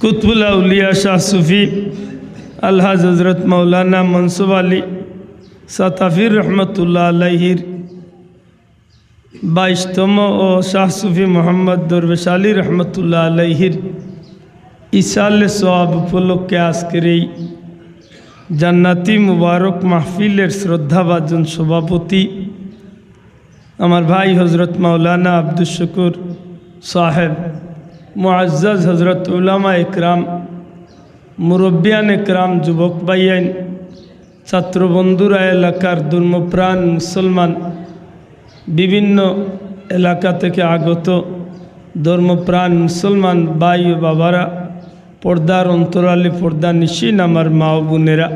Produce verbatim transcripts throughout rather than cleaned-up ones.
কুতবুল আউলিয়া শাহ সুফি আলহাজ হজরত মাওলানা মনসুর আলী সাতাফির রহমতুল্লাহ আলাইহির বাইশতম ও শাহ সুফি মোহাম্মদ দরবেশ আলী রহমতুল্লাহ আলাইহির ইসালে সওয়াব উপলক্ষে আজকের এই জান্নাতি মুবারক মাহফিলের শ্রদ্ধাভাজন সভাপতি আমার ভাই হজরত মাওলানা আব্দুস শুকুর সাহেব, মুআজ্জাজ হজরত উলামা একরাম, মুরব্বিয়ান একরাম, যুবক ভাইয়াইন, ছাত্র বন্ধুরা, এলাকার ধর্মপ্রাণ মুসলমান, বিভিন্ন এলাকা থেকে আগত ধর্মপ্রাণ মুসলমান ভাই ও বাবারা, পর্দার অন্তরালে পর্দানিশীন আমার মা ও বোনেরা,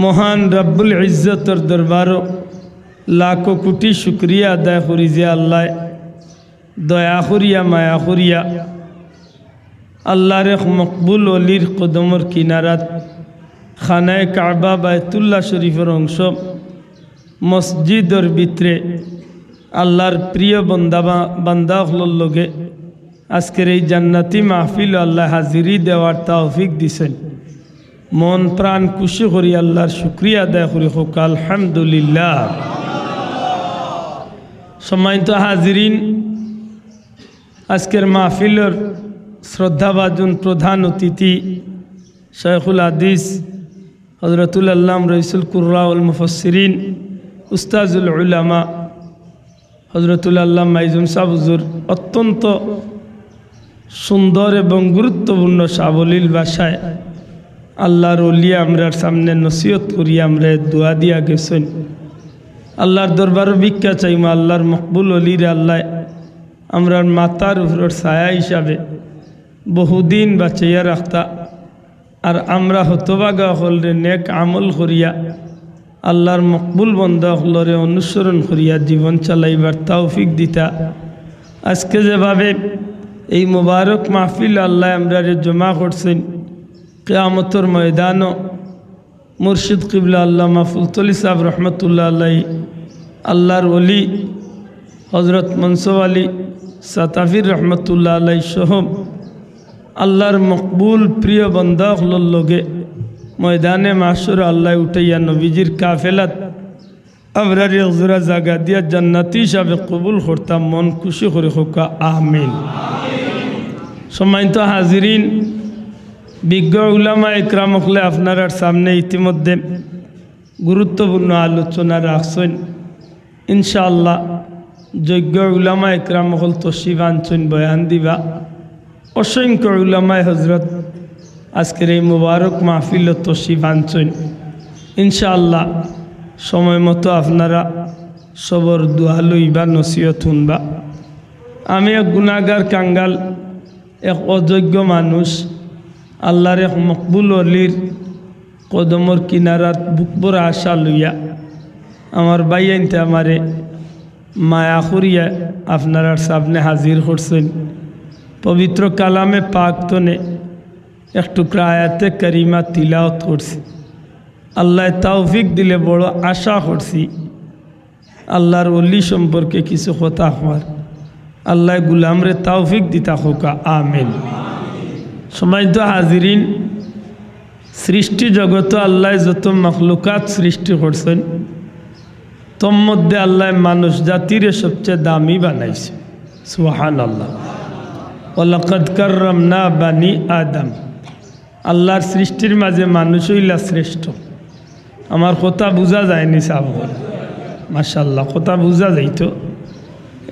মহান রব্বুল ইজ্জতর দরবারো লাখো কোটি শুকরিয়া আদায় করি যে আল্লায় দয়া করিয়া, মায়া করিয়া, আল্লাহর এক মকবুল অলির কদমর কিনারাত, খানায়ে কাবা বায়তুল্লাহ শরীফর অংশ, মসজিদর ভিতরে আল্লাহর প্রিয় বন্দা বা-, বান্দা অকলর লগে আজকের এই জান্নাতি মাহফিলো আল্লায় হাজিরি দেওয়ার তৌফিক দিছইন। মন প্রাণ খুশি করি আল্লাহর শুকরিয়া আদায় করি, কউক্কা আলহামদুলিল্লাহ। সম্মানিত হাজিরিন, আজকের মাহফিলর শ্রদ্ধাভাজন প্রধান অতিথি শাইখুল হাদিস হজরতুল আল্লাম রইসুল কুররা ওয়াল মুফাসসিরিন উস্তাজুল উলামা হজরতুল আল্লাম মাইজুম সাহেব হুজুর অত্যন্ত সুন্দর এবং গুরুত্বপূর্ণ সাবলীল ভাষায় আল্লাহর ওলি আমরার সামনে নসিহত করি, আমরারে দোয়া দিয়া গেছইন। আল্লাহর দরবারো ভিক্ষা চাইমু, আল্লাহর মকবুল ওলিরে আল্লায় আমরার মাথার উপরর ছায়া হিসাবে বহুদিন বাঁচাইয়া রাখতা। আর আমরা হতভাগা অকলরে নেক আমল করিয়া, আল্লাহর মকবুল বন্দা অকলরে অনুসরণ করিয়া জীবন চালাইবার তৌফিক দিতা। আজকে যেভাবে এই মোবারক মাহফিল আল্লায় আমরারে জমা করছইন, কিয়ামতর ময়দানো মুর্শিদ কিবলা আল্লামা ফুলতলি সাহেব রহমতুল্লাহ আলাই, আল্লাহর ওলি হজরত মনসুর আলী সাতাফির রহমতুল্লাহ আলাই সহ আল্লাহর মকবুল প্রিয় বান্দা অকলর লগে ময়দানে মাহশর আল্লায় উঠাইয়া নবীজির কাফেলাত আমরারে এক জোড়া জাগা দিয়া জান্নাতি হিসাবে কবুল করতা, মন খুশি করি কউক্কা আমিন। সম্মানিত হাজিরিন, বিজ্ঞ উলামা একরাম অকলে আপনারার সামনে ইতিমধ্যে গুরুত্বপূর্ণ আলোচনা রাখছইন। ইনশাআল্লাহ, যোগ্য উলামা একরাম অকল তশরিফ আনছইন, বয়ান দিবা। অসংখ্য উলামায়ে হজরত আজকের এই মোবারক মাহফিলো তশরিফ আনছইন। ইনশাআল্লাহ, সময় মতো আপনারা সবর দোয়া লইবা, নসিহত হুনবা। আমি এক গুনাগার কাঙ্গাল, এক অযোগ্য মানুষ, আল্লাহর এক মকবুল অলির কদমর কিনারাত বুক ভরা আশা লইয়া আমার ভাইয়াইন্তে আমারে মায়া করিয়া আপনারার সামনে হাজির করছইন। পবিত্র কালামে পাক তনে এক টুকরা আয়াতে কারিমা তিলাওত করছি। আল্লায় তৌফিক দিলে বড় আশা করছি আল্লাহর ওলি সম্পর্কে কিছু কথা কওয়ার। আল্লায় গুলামরে তৌফিক দিতা কউক্কা আমিন। সম্মানিত হাজিরিন, সৃষ্টি জগতো আল্লায় যত মখলুকাত সৃষ্টি করছইন, তন্মধ্যে আল্লায় মানুষ জাতিরে সবচেয়ে দামি বানাইছে। সুবহানাল্লাহ। ওয়ালাকাদ কাররামনা বানি আদম। আল্লাহর সৃষ্টির মাঝে মানুষ অইলা শ্রেষ্ঠ। আমার কথা বুঝা যায়নি সাব? মাশাআল্লাহ, কথা বুঝা যাইতো।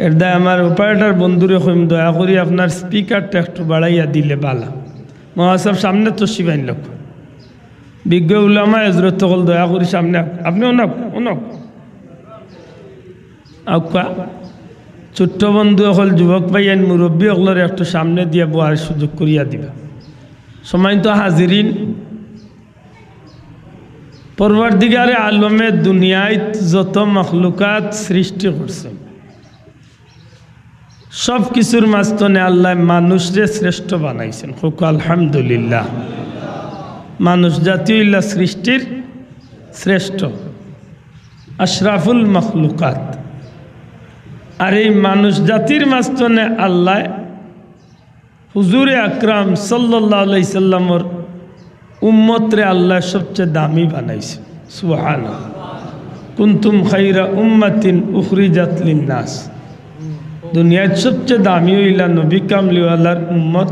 এর দায় আমার operator বন্ধুরে কইমু, দয়া করি আপনার speakerটা একটু বাড়াইয়া দিলে বালা। মহাসাব সামনে তশরিফ আনলউক। বিজ্ঞ উলামা হজরত অকল দয়া করি সামনে আউক। আপনে অনো আউক, অনো আউক। আউক্কা। ছোট্ট বন্ধু অকল, যুবক ভাইয়াইন, মুরব্বি অকলরে একটু সামনে দিয়া বওয়ার সুযোগ করিয়া দিবা। সম্মানিত হাজিরিন, পরওয়ারদিগারে আলমে দুনিয়াত যত মখলুকাত সৃষ্টি করছইন, সব কিছুর মাঝখানে আল্লায় মানুষরে শ্রেষ্ঠ বানাইছইন। কউক্কা আলহামদুলিল্লাহ। মানুষ জাতি অইলা সৃষ্টির শ্রেষ্ঠ, আশরাফুল মখলুকাত। আর এই মানুষ জাতির মাঝখানে আল্লায় হুজুরে আকরাম সাল্লাল্লাহু আলাইহি সাল্লামর উম্মতরে আল্লায় সবচে দামি বানাইছে। সুবহানাল্লাহ। কুনতুম খাইরা উম্মাতিন উখরিজাত লিন্নাস। দুনিয়াত সবচে দামি অইলা নবী কামলিওয়ালার উম্মত।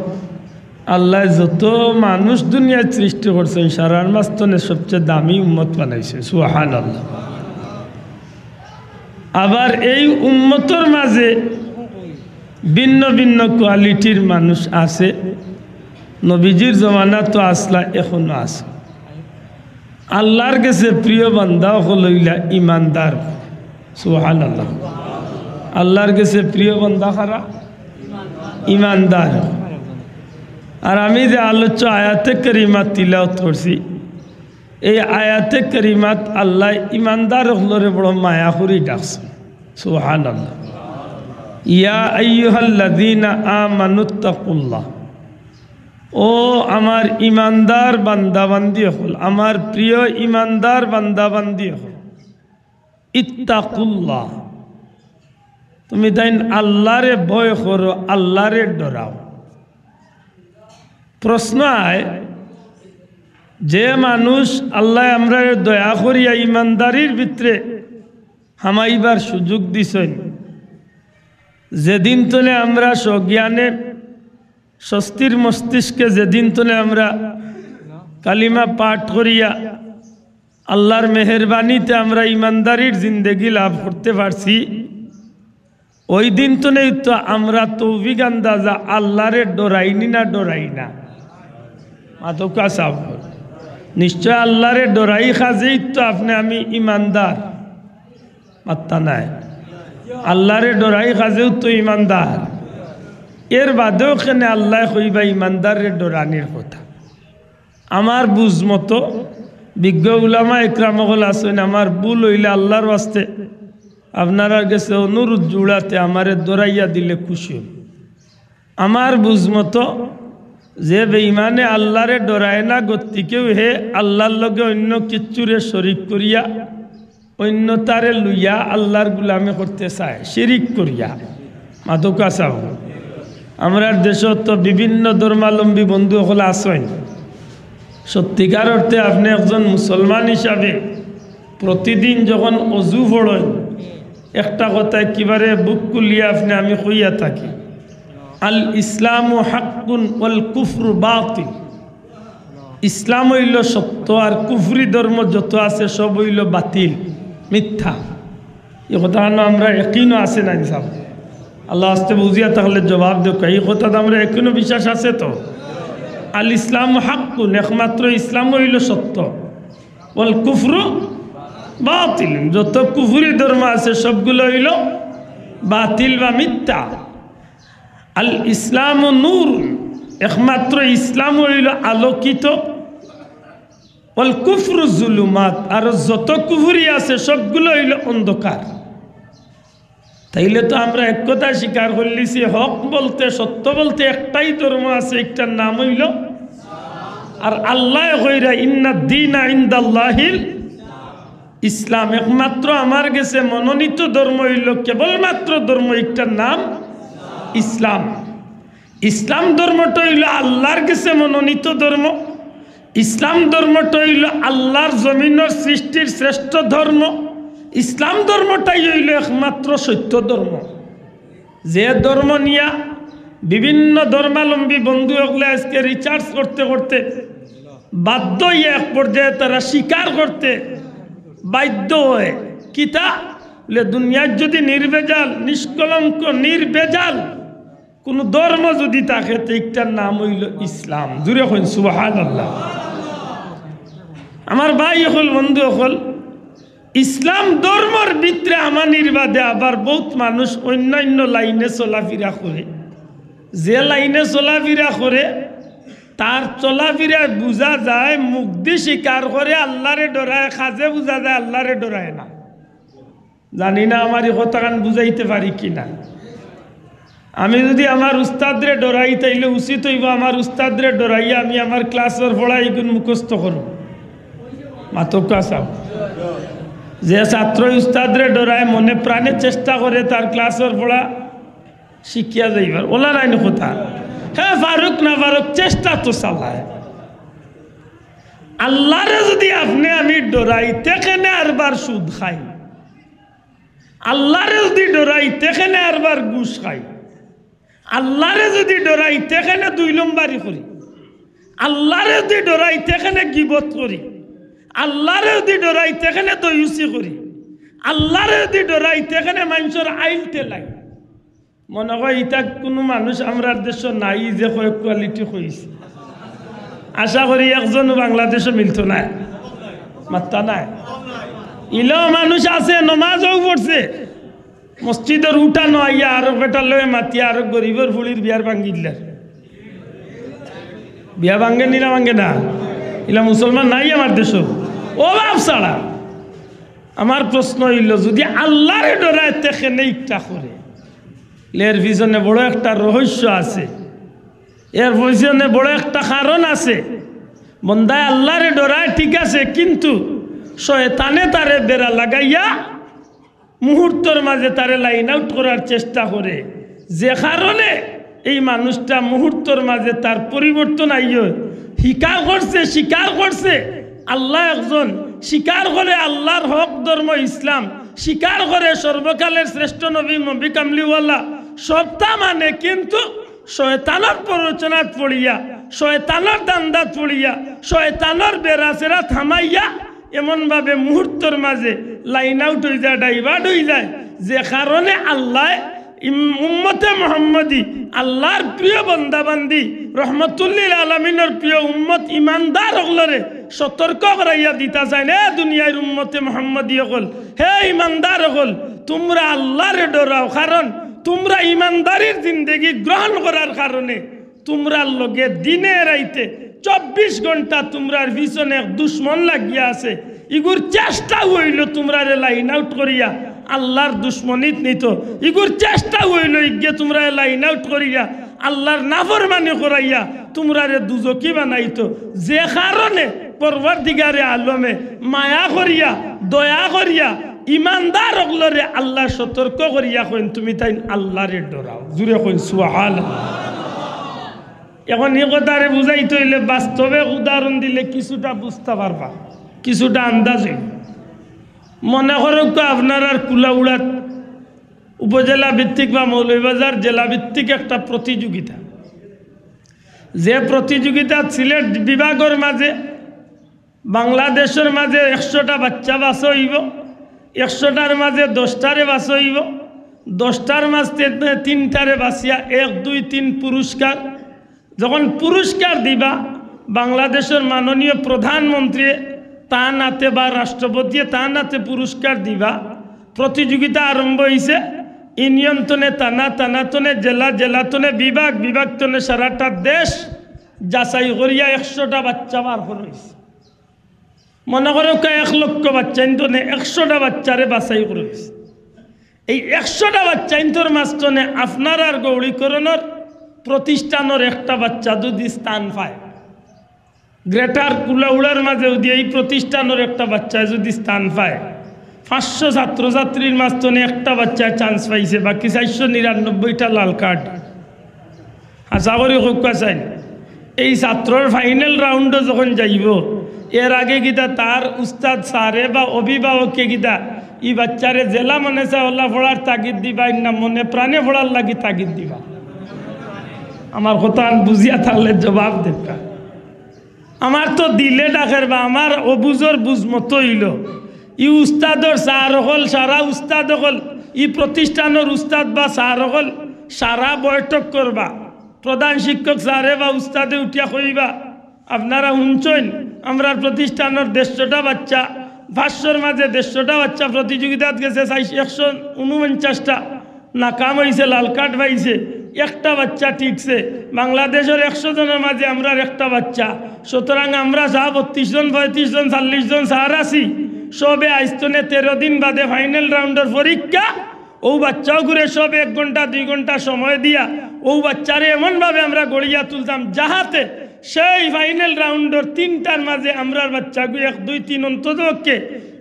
আল্লায় যত মানুষ দুনিয়াত সৃষ্টি করছইন, সারার মাঝখানে সবচে দামি উম্মত বানাইছে। সুবহানাল্লাহ। আবার এই উম্মতর মাঝে ভিন্ন ভিন্ন কোয়ালিটির মানুষ আছে। নবীজির জমানাত তো আছলা, এখনো আছে। আল্লার গেছে প্রিয় বান্দা অকল অইলা ইমানদার। সুবহানাল্লাহ। আল্লার গেছে প্রিয় বান্দা কারা? ইমানদার। আর আমি যে আলোচ্য আয়াতে কারিমা তিলাওয়াত করছি, এই আয়াতে কারিমাত আল্লায় ইমানদার অকলরে বড় মায়া করি ডাকছে। সুবহানাল্লাহ। ইয়া আইয়ুহাল্লাযীনা আমানুত্তাকুল্লাহ। ও আমার ইমানদার বান্দাবান্দি অকল, আমার প্রিয় ইমানদার বান্দাবান্দি অকল, ইত্তাকুল্লাহ, তুমি তাইন আল্লারে ভয় করো, আল্লারে ডরাও। প্রশ্ন আয়, যে মানুষ আল্লায় আমরারে দয়া করিয়া ইমানদারির ভিতরে হামাইবার সুযোগ দিছইন, যেদিন তনে আমরা সজ্ঞানে স্বস্তির মস্তিষ্কে যেদিন তনে আমরা কালিমা পাঠ করিয়া আল্লার মেহেরবানিতে আমরা ইমানদারির জিন্দেগি লাভ করতে পারছি, ওই দিন তনেই তো আমরা তৌফিক আন্দাজা আল্লারে ডরাইনি না ডরাই না? মাতউক্কা সাব। নিশ্চয় আল্লারে ডরাই কাজেই তো আপনে আমি ইমানদার। মাত্তা নাই। আল্লারে ডরাই কাজেউ তো ইমানদার। এর বাদেও কেনে আল্লায় কইবা ইমানদাররে ডরানির কথা? আমার বুঝ মতো বিজ্ঞ উলামা একরাম অকল আছইন, আমার ভুল অইলে আল্লার ওয়াস্তে আপনারার গেছে অনুরোধ জুড়াতে আমারে ডরাইয়া দিলে খুশি অইমু। আমার বুঝ মতো যে বেঈমানে আল্লারে ডরায় না, গতিকেউ হে আল্লার লগে অইন্য কিচ্ছুরে শরিক করিয়া, অইন্যতারে লইয়া আল্লার গুলামি করতে চায়, শিরিক করিয়া। মাতউক্কা সাব। আমরার দেশো তো বিভিন্ন ধর্মাবলম্বী বন্ধু অকল আছইন। সত্যিকার অর্থে আপনে একজন মুসলমান হিসাবে প্রতিদিন যখন অজু পড়ইন, একটা কথা একেবারে বুক খুলিয়া আপনে আমি কইয়া থাকি, আল ইসলামু হাক্কুন ওয়াল কুফরু বাতিল। ইসলাম অইলো সত্য, আর কুফরি ধর্ম যত আছে সব অইলো বাতিল, মিথ্যা। ই কথাখানো আমরার একিনো আছে না ইনশাআল্লাহ? আল্লার ওয়াস্তে বুঝিয়া থাকলে জবাব দেউক্কা। ই কথাত আমরার একিনো বিশ্বাস আছে তো? আল ইসলামু হাক্কুন, একমাত্র ইসলাম অইলো সত্য। ওয়াল কুফরু বাতিল, যত কুফরি ধর্ম আছে সবগুলা অইলো বাতিল বা মিথ্যা। আল ইসলামু নূর, একমাত্র ইসলাম অইলো আলোকিত। ওয়াল কুফরু জুলুমাত, আর যত কুফরি আছে সবগুলা অইলো অন্ধকার। তাইলে তো আমরা এক কথা স্বীকার করিলিছি, হক বলতে, সত্য বলতে একটাই ধর্ম আছে, একটার নাম অইলো, আর আল্লায় কইরা, ইন্নাদ দীনা ইনদাল্লাহিল ইসলাম, একমাত্র আমার গেছে মনোনীত ধর্ম অইলো, কেবলমাত্র ধর্ম একটার নাম ইসলাম। ইসলাম ধর্মটা অইলো আল্লার গেছে মনোনীত ধর্ম। ইসলাম ধর্মটা অইলো আল্লার জমিনর সৃষ্টির শ্রেষ্ঠ ধর্ম। ইসলাম ধর্মটাই অইলো একমাত্র সত্য ধর্ম। যে ধর্ম নিয়া বিভিন্ন ধর্মাবলম্বী বন্ধু অকলে আজকে research করতে করতে বাধ্য অইয়া এক পর্যায়ে তারা স্বীকার করতে বাধ্য অয়, কিতা বলে, দুনিয়ার যদি নির্ভেজাল, নিষ্কলঙ্ক, নির্ভেজাল কুনু ধর্ম যদি থাকে, তে ইটার নাম অইলো ইসলাম। জুরে কইন সুবহানাল্লাহ। আমার ভাই অকল, বন্ধু অকল, ইসলাম ধর্মর ভিতরে আমানির বাদে আবার বউত মানুষ অইন্য অইন্য লাইনে চলাফিরা করে। যে লাইনে চলাফিরা করে, তার চলাফিরায় বুঝা যায়, মুখদি স্বীকার করে আল্লারে ডরায়, কাজে বুঝা যায় আল্লারে ডরায় না। জানি না আমার ই কথাখান বুঝাইতে পারি কি না। আমি যদি আমার উস্তাদরে ডরাই, তাইলে উচিত অইবো আমার উস্তাদরে ডরাইয়া আমি আমার ক্লাসর পড়া ইগুন মুখস্থ করমু। মাতউক্কা চাও। যে ছাত্রই উস্তাদরে ডরায়, মনে প্রাণে চেষ্টা করে তার ক্লাসর পড়া শিখিয়া যাইবার, অলা নায়নি কথা? হে ফারুক না ফারুক, চেষ্টা তো চালায়। আল্লারে যুদি আপনে আমি ডরাই, তে কেনে আরবার সুদ খাই? আল্লারে যুদি ডরাই, তে কেনে আরবার ঘুষ খাই? আল্লারে যুদি ডরাই, তে কেনে দুই নম্বরি করি? আল্লারে যুদি ডরাই, তে কেনে গিবত করি? আল্লারে যুদি ডরাই, তে কেনে দয়ুসি করি? আল্লারে যুদি ডরাই, তে কেনে মানষর আইল ঠেলাই? মনে কয় ইতা কুনু মানুষ আমরার দেশো নাই যে কয় quality কইছে। আশা করি একজনও বাংলাদেশো মিলতো নায়, মাত্তা নায়। ইলাও মানুষ আছে, নমাজও পড়ছে, মসজিদর উঠানো আইয়া আরক বেটার লগে মাতিয়া আরক গরিবর ফুড়ির বিয়ার ভাঙ্গি দিলার। বিয়া ভাঙ্গে নি না ভাঙ্গে না? ইলা মুসলমান নাই আমার দেশো, অভাব ছাড়া। আমার প্রশ্ন অইলো, যুদি আল্লারে ডরায় তে কেনে ইটা করে? এর পিছনে বড় একটা রহস্য আছে, এর পিছনে বড় একটা কারণ আছে। বন্দায় আল্লারে ডরায় ঠিক আছে, কিন্তু শয়তানে তারে বেড়া লাগাইয়া মুহূর্তর মাঝে তারে line out করার চেষ্টা করে, যে কারণে এই মানুষটা মুহূর্তর মাঝে তার পরিবর্তন আইয়। স্বীকার করছে, স্বীকার করছে, আল্লাহ একজন, স্বীকার করে আল্লাহর হক ধর্ম ইসলাম, স্বীকার করে সর্বকালের শ্রেষ্ঠ নবী, নবী কামলিওয়ালা, সবটা মানে, কিন্তু শয়তানর প্ররোচনাত পড়িয়া, শয়তানর ধান্দাত পড়িয়া, শয়তানর বেড়াছেড়াত হামাইয়া এমনভাবে মুহূর্তর মাঝে line out অইযায়, divert অইযায়, যে কারণে আল্লায় ইম-, উম্মতে মুহাম্মদী, আল্লাহর প্রিয় বন্দাবান্দি, রহমতুল্লিল আলামিনর প্রিয় উম্মত ইমানদার অকলরে সতর্ক করাইয়া দিতা চাইন, এ দুনিয়ার উম্মতে মুহাম্মদী অকল, হে ইমানদার অকল, তুমরা আল্লারে ডরাও, কারণ তুমরা ইমানদারির জিন্দেগি গ্রহণ করার কারণে তুমরার লগে দিনে রাইতে চব্বিশ ঘন্টা তুমরার পিছনে এক দুশমন লাগিয়া আছে। ইগুর চেষ্টা অইলো তুমরারে line out করিয়া আল্লাহর দুশমনিত নিতো। ইগুর চেষ্টা অইলো ইগে তুমরারে line out করিয়া আল্লাহর নাফরমানি করাইয়া তুমরারে দুজখি বানাইতো। যে কারণে পরওয়ারদিগারে আলমে মায়া করিয়া, দয়া করিয়া, ইমানদার অকলরে আল্লায় সতর্ক করিয়া কইন, তুমি তাইন আল্লারে ডরাও। জুরে কইন, সুবহানাল্লাহ। এখন ই কথারে বুঝাইতে অইলে বাস্তবে উদাহরণ দিলে কিছুটা বুঝতা পারবা, কিছুটা আন্দাজ অইবো। মনে করউক্কা আপনারার কুলাউড়াত উপজেলা ভিত্তিক বা মৌলভীবাজার জেলা ভিত্তিক একটা প্রতিযোগিতা, যে প্রতিযোগিতাত সিলেট বিভাগর মাঝে বাংলাদেশর মাঝে একশোটা বাচ্চা বাছা অইবো, একশোটার মাঝে দশটারে বাছা অইবো, দশটার মাঝে তিনটারে বাছিয়া এক, দুই, তিন পুরস্কার। যখন পুরস্কার দিবা, বাংলাদেশর মাননীয় প্রধানমন্ত্রী তান আতে বা রাষ্ট্রপতিয়ে তান আতে পুরস্কার দিবা, প্রতিযোগিতা আরম্ভ অইছে। ইউনিয়ন তনে থানা, থানা তনে জেলা, জেলা তনে বিভাগ, বিভাগ তনে সারাটা দেশ যাচাই করিয়া একশোটা বাচ্চা বার করা অইছে। মনে করউক্কা এক লক্ষ বাচ্চাইন তনে একশোটা বাচ্চারে বাছাই করা অইছে। এই একশোটা বাচ্চাইন্তর মাঝ তনে আপনারার গৌড়ীকরণর প্রতিষ্ঠানর একটা বাচ্চা যুদি স্থান পায়, গ্রেটার কুলাউড়ার মাঝে যুদি এই প্রতিষ্ঠানর একটা বাচ্চায় যুদি স্থান পায়, পাঁচশো ছাত্রছাত্রীর মাঝ তনে একটা বাচ্চায় chance পাইছে, বাকি চাইরশো নিরানব্বইটা লাল কার্ড। আশা করি কউক্কা চাইন, এই ছাত্রর final round-ও যখন যাইবো, এর আগে কিতা তার উস্তাদ স্যারে বা অভিভাবকে কিতা ই বাচ্চারে যেলা মনে চায় অলা পড়ার তাগিদ দিবা, না মনে প্রাণে পড়ার লাগি তাগিদ দিবা? আমার কথা বুঝিয়া থাকলে জবাব দেউক্কা। আমার তো দিলে ডাকের বা আমার অবুঝর বুঝ মতো অইলো, ই উস্তাদর স্যার অকল, সারা উস্তাদ অকল, ই প্রতিষ্ঠানর উস্তাদ বা স্যার অকল সারা বৈঠক করবা। প্রধান শিক্ষক স্যারে বা উস্তাদে উঠিয়া কইবা, আপনারা হুনছইন, আমরার প্রতিষ্ঠানর দেড়শোটা বাচ্চা, পাঁচশোর মাঝে দেড়শোটা বাচ্চা প্রতিযোগিতাত গেছে, চাইশ-, একশো ঊনপঞ্চাশটা নাকাম অইছে, লাল কার্ড পাইছে, একটা বাচ্চা টিকছে। বাংলাদেশর একশো জনর মাঝে আমরার একটা বাচ্চা। সুতরাং আমরা যা বত্রিশ জন, পঁয়ত্রিশ জন, চল্লিশ জন স্যার আছি, সবে আইজ তনে তেরো দিন বাদে final round-র পরীক্ষা। অউ বাচ্চাগুরে সবে এক ঘন্টা, দুই ঘন্টা সময় দিয়া অউ বাচ্চারে এমনভাবে আমরা গড়িয়া তুলতাম, যাহাতে সেই final round-র তিনটার মাঝে আমরার বাচ্চাগু এক, দুই, তিন অন্ততপক্ষে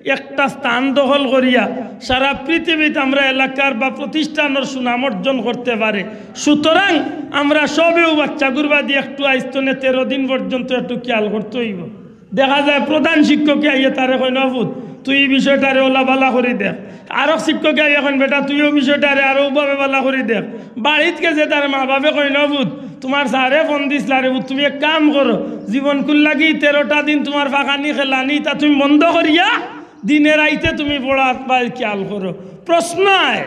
একটা স্থান দখল করিয়া সারা পৃথিবীত আমরা এলাকার বা প্রতিষ্ঠানর সুনাম অর্জন করতে পারে। সুতরাং আমরা সবেউ বাচ্চাগুর বাদে একটু আইস্তনে তেরো দিন পর্যন্ত একটু খেয়াল করতে অইবো। দেখা যায় প্রধান শিক্ষকে আইয়া তারে কইন, "ও পুত, তুই ই বিষয়টারে অলা বালা করি দেখ।" আরক শিক্ষকে আইয়া কইন, "বেটা, তুই অউ বিষয়টারে আরো অউভাবে বালা করি দেখ।" বাড়িত গেছে তার মা বাপে কইন, "ও পুত, তুমার স্যারে ফোন দিছলা রে পুত, তুমি এক কাম করো, জীবনকুর লাগি তেরোটা দিন তুমার ফাঁকানি খেলানি ইতা তুমি বন্ধ করিয়া দিনে রাইতে তুমি পড়াত বা খেয়াল করো।" প্রশ্ন আয়,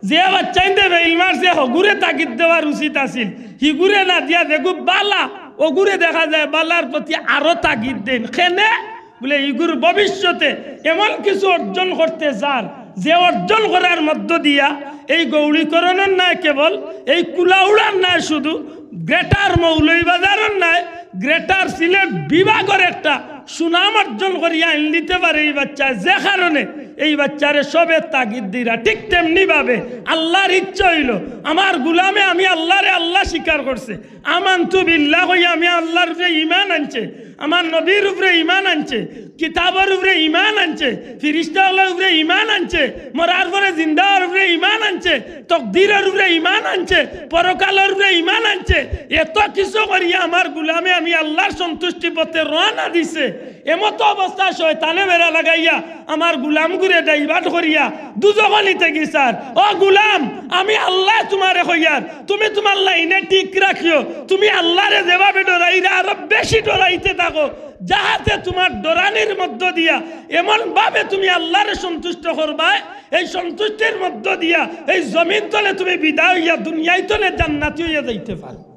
যে বাচ্চাইন্তে ফেইল মারছে, হগুরে তাগিদ দেওয়ার উচিত আছিল, হিগুরে না দিয়া যেগু বালা, অগুরে দেখা যায় বালার প্রতি আরো তাগিদ দেইন। কেনে? বুলে, ইগুর ভবিষ্যতে এমন কিছু অর্জন করতে চার, যে অর্জন করার মধ্য দিয়া এই গৌড়ীকরণর নায় কেবল, এই কুলাউড়ার নায় শুধু, গ্রেটার মৌলভীবাজারর নায়, গ্রেটার সিলেট বিভাগর একটা সুনাম অর্জন করিয়া আইন দিতে পারে এই বাচ্চায়, যে কারণে এই বাচ্চারে সবে তাগিদ দিরা। ঠিক তেমনি ভাবে আল্লাহর ইচ্ছা অইলো, আমার গুলামে আমি আল্লাহরে আল্লাহ স্বীকার করছে, আমানতু বিল্লাহ কইয়া আমি আল্লাহর উপরে ঈমান আনছে, আমার নবীর উপরে ঈমান আনছে, কিতাবর উপরে ঈমান আনছে, ফিরিস্তা অকলর উপরে ঈমান আনছে, মরার পরে জিন্দা অওয়ার উপরে ঈমান আনছে, তকদিরর উপরে ঈমান আনছে, পরকালর উপরে ঈমান আনছে। এত কিছু করিয়া আমার গুলামে আমি আল্লাহর সন্তুষ্টি পথে রওয়ানা দিছে। এমতো অবস্থা শয়তানে বেড়া লাগাইয়া আমার গুলামগুরে divert করিয়া দুজখো নিতে গেছার। ও গুলাম, আমি আল্লায় তুমারে কইয়ার, তুমি তুমার লাইনে ঠিক রাখিও। তুমি আল্লাহরে যেভাবে ডরাইরা আরো বেশি ডরাইতে থাকো, যাহাতে তুমার ডরানির মধ্য দিয়া এমন ভাবে তুমি আল্লাহরে সন্তুষ্ট করবায়, এই সন্তুষ্টির মধ্য দিয়া এই জমিন তলে তুমি বিদায় অইয়া দুনিয়াই তলে জান্নাতি অইয়া যাইতে পারো।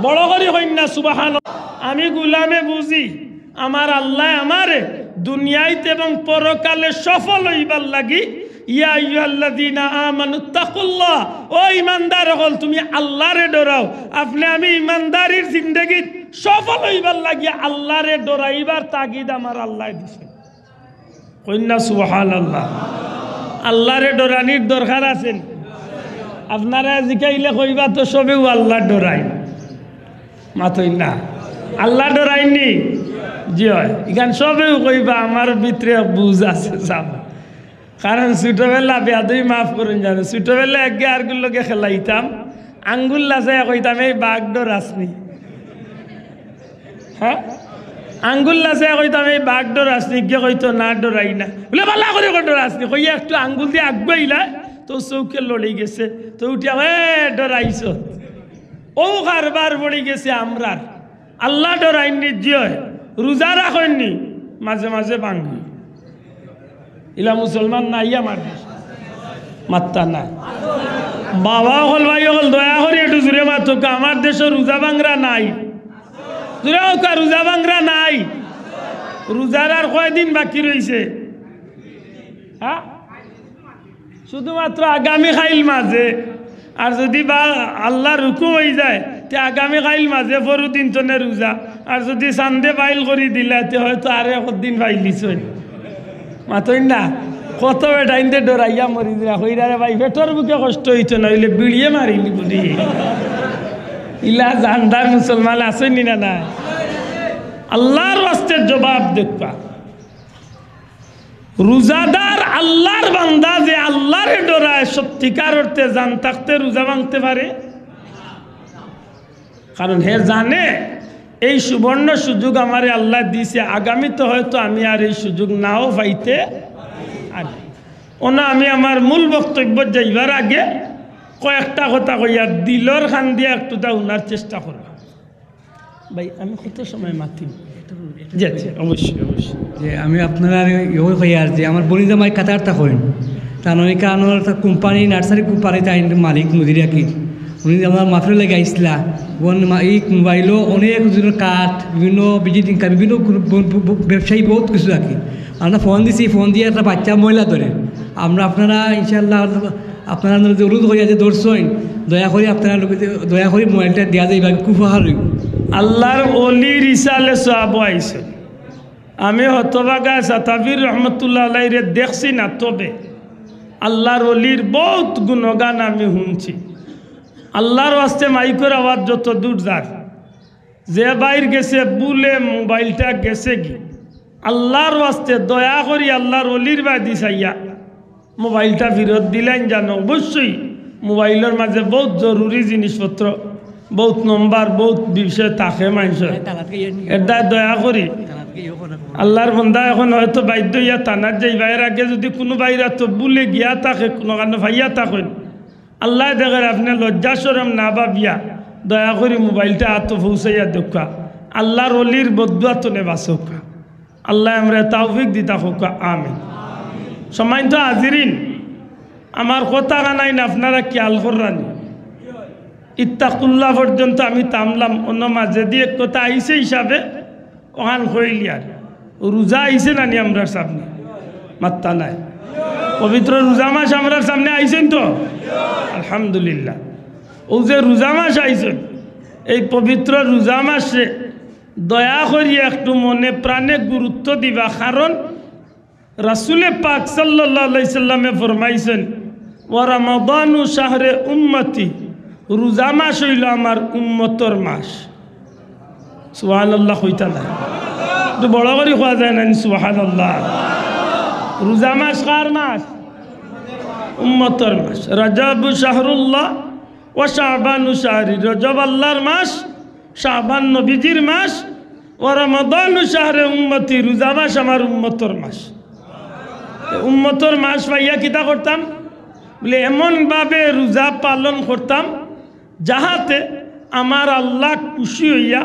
বড় করি কইন না সুবহান। আমি গুলামে বুঝি, আমার আল্লায় আমারে দুনিয়াইত এবং পরকালে সফল অইবার লাগি, ইয়া আইয়ুহাল্লাযীনা আমানুত্তাকুল্লাহ, ও ইমানদার অকল, তুমি আল্লাহরে ডরাও। আপনে আমি ইমানদারির জিন্দেগিত সফল অইবার লাগি আল্লাহরে ডরাইবার তাগিদ আমার আল্লায় দিছে। কইন না সুবহানাল্লাহ। আল্লাহরে ডরানির দরকার আছে নি? আপনারা জিকাইলে কইবা তো সবেউ আল্লাহ ডরাইন। মাতইন না। আল্লাহ ডরাইন নি? জি অয়। ইখান সবেউ কইবা, আমার ভিতরে বুঝ আছে সব। কারণ ছোটবেলা, বেয়াদবি মাফ করইন জানো, ছোটবেলা একে আরগুর লগে খেলাইতাম, আঙ্গুল লাচাইয়া কইতাম, "এই বাঘ ডরাস নি?" হ্যাঁ, আঙ্গুল লাচাইয়া কইতাম, "এই বাঘ ডরাস নি?" ইগে কইতো, "না, ডরাই না।" বুলে, "বালা করি কও ডরাস নি।" কইয়া একটু আঙ্গুল দি আগুয়াইলা, তো চউখে লড়ি গেছে, তো উঠিয়া, "এ, ডরাইছো।" অউ কারবার পড়ি গেছে আমরার। আল্লাহ ডরাইন নি? জি অয়। রোজা রাখইন নি? মাঝে মাঝে ভাঙ্গি। ইলা মুসলমান নাই আমার দেশো? মাত্তা নাই। বাবা অকল, ভাই অকল, দয়া করি একটু জুরে মাতউক্কা, আমার দেশো রোজা ভাঙ্গরা নাই। জুরে কউক্কা, রোজা ভাঙ্গরা নাই। রোজার আর কয়দিন বাকি রইছে? হ্যাঁ, শুধুমাত্র আগামী কাইল মাঝে। আর যুদি বা আল্লাহর হুকুম অইযায়, তে আগামী কাইল মাঝে পরু দিন তনে রোজা। আর যুদি চান্দে বাইল করি দিলা, তে হয়তো আরো একদিন পাইলিছইন। মাতইন না, কত বেটাইন্তে ডরাইয়া মরি দিরা, কইরা, "রে ভাই, পেটর ভুকে কষ্ট অইতো না, অইলে বিড়িয়ে মারিলি বুলি।" ইলা জানদার মুসলমান আছইন নি না, না? আল্লাহর ওয়াস্তে জবাব দেউক্কা। রোজাদার আল্লাহর বান্দা যে আল্লাহরে ডরায়, সত্যিকার অর্থে জান থাকতে রোজা ভাঙতে পারে? কারণ হে জানে এই সুবর্ণ সুযোগ আমারে আল্লায় দিছে, আগামীতে হয়তো আমি আর এই সুযোগ নাও পাইতে পারি। অনো আমি আমার মূল বক্তব্য যাইবার আগে কয়েকটা কথা কইয়া দিলর কান দিয়া একটু তা হুনার চেষ্টা করবা। ভাই, আমি কত সময় মাতি? জি, জি, অবশ্যই, অবশ্যই। যে আমি আপনারারে ইয়ে কইয়ার যে আমার বনি জামাই কাতার থাকইন, তান অনেক আনোর তা কোম্পানি, নার্সারি কোম্পানি, তাইন মালিক মুদির আর কি। উনি আমার মাহফিলো লাগি আইছলা, অউ মা-, এই মোবাইলো অনেক জনর কার্ড, বিভিন্ন ভিজিটিং কার্ড, বিভিন্ন গ্রুপ, ব-, ব-, ব-, ব্যবসায়ী বহুত কিছু আর কি। আমরা ফোন দিছি, ফোন দিয়া একটা বাচ্চা ময়লা ধরে। আমরা আপনারা ইনশাআল্লাহ আপনারার লগে অনুরোধ করি যে ধরছইন, দয়া করি আপনারার লগে, দয়া করি মোবাইলটা দিয়া যাইবা, খুব উপকার অইবো। আল্লাহর ওলির ইসালে সওয়াবো আইছে। আমি হতভাগা সাতাবির রহমতুল্লাহ আলাইরে দেখছি না, তবে আল্লাহর ওলির বহুত গুণগান আমি হুনছি। আল্লাহর ওয়াস্তে মাইকর আওয়াজ যত দূর যার, যে বাইর গেছে ভুলে মোবাইলটা গেছে গি, আল্লাহর ওয়াস্তে দয়া করি আল্লাহর ওলির বায়দি চাইয়া মোবাইলটা ফিরত দিলাইন জানো। অবশ্যই মোবাইলর মাঝে বউত জরুরি জিনিসপত্র, বউত নম্বর, বউত বিষয় থাকে মানষর। এর দায় দয়া করি আল্লাহর বন্দা এখন হয়তো বাধ্য অইয়া থানাত যাইবা। এর আগে যুদি কুনু বাইরা তো ভুলে গিয়া থাকে, কুনু কারণে পাইয়া থাকইন, আল্লায় দেখের, আপনে লজ্জা শরম না ভাবিয়া দয়া করি মোবাইলটা আতো পৌঁছাইয়া দেউক্কা। আল্লাহর ওলির বদদোয়া তনে বাঁচউক্কা। আল্লায় আমরারে তৌফিক দিতা কউক্কা, আমিন। সম্মানিত হাজিরিন, আমার কথা কানাইন আপনারা খিয়াল কররানি। ইত্তাকুল্লাহ পর্যন্ত আমি থামলাম, অন্য মাঝেদি এক কথা আইছে হিসাবে অখান কইলিয়ার। রোজা আইছে নানি আমরার সামনে? মাত্তা নাই। পবিত্র রোজা মাস আমরার সামনে আইছেন তো? আলহামদুলিল্লাহ। অউ যে রোজা মাস আইছে, এই পবিত্র রোজা মাসে দয়া করি একটু মনে প্রাণে গুরুত্ব দিবা, কারণ রাসুলে পাক সাল্লাল্লাহু আলাইহি সাল্লামে ফরমাইছেন, "ওয়া রামাদানু শাহরে উম্মতি", রোজা মাস অইলো আমার উম্মতর মাস। সুবহানাল্লাহ কইতা না? একটু বড় করি কওয়া যায় না নি সুবহানাল্লাহ? রোজা মাস কার মাস? উম্মতর মাস। রজবু শাহরুল্লাহ ওয়া শাবানু শাহরি, রজব আল্লাহর মাস, শাবান নবীজির মাস, ওয়া রামাদানু শাহরে উম্মতি, রোজা মাস আমার উম্মতর মাস। তে উম্মতর মাস পাইয়া কিতা করতাম? বলে, এমনভাবে রোজা পালন করতাম, যাহাতে আমার আল্লাহ খুশি অইয়া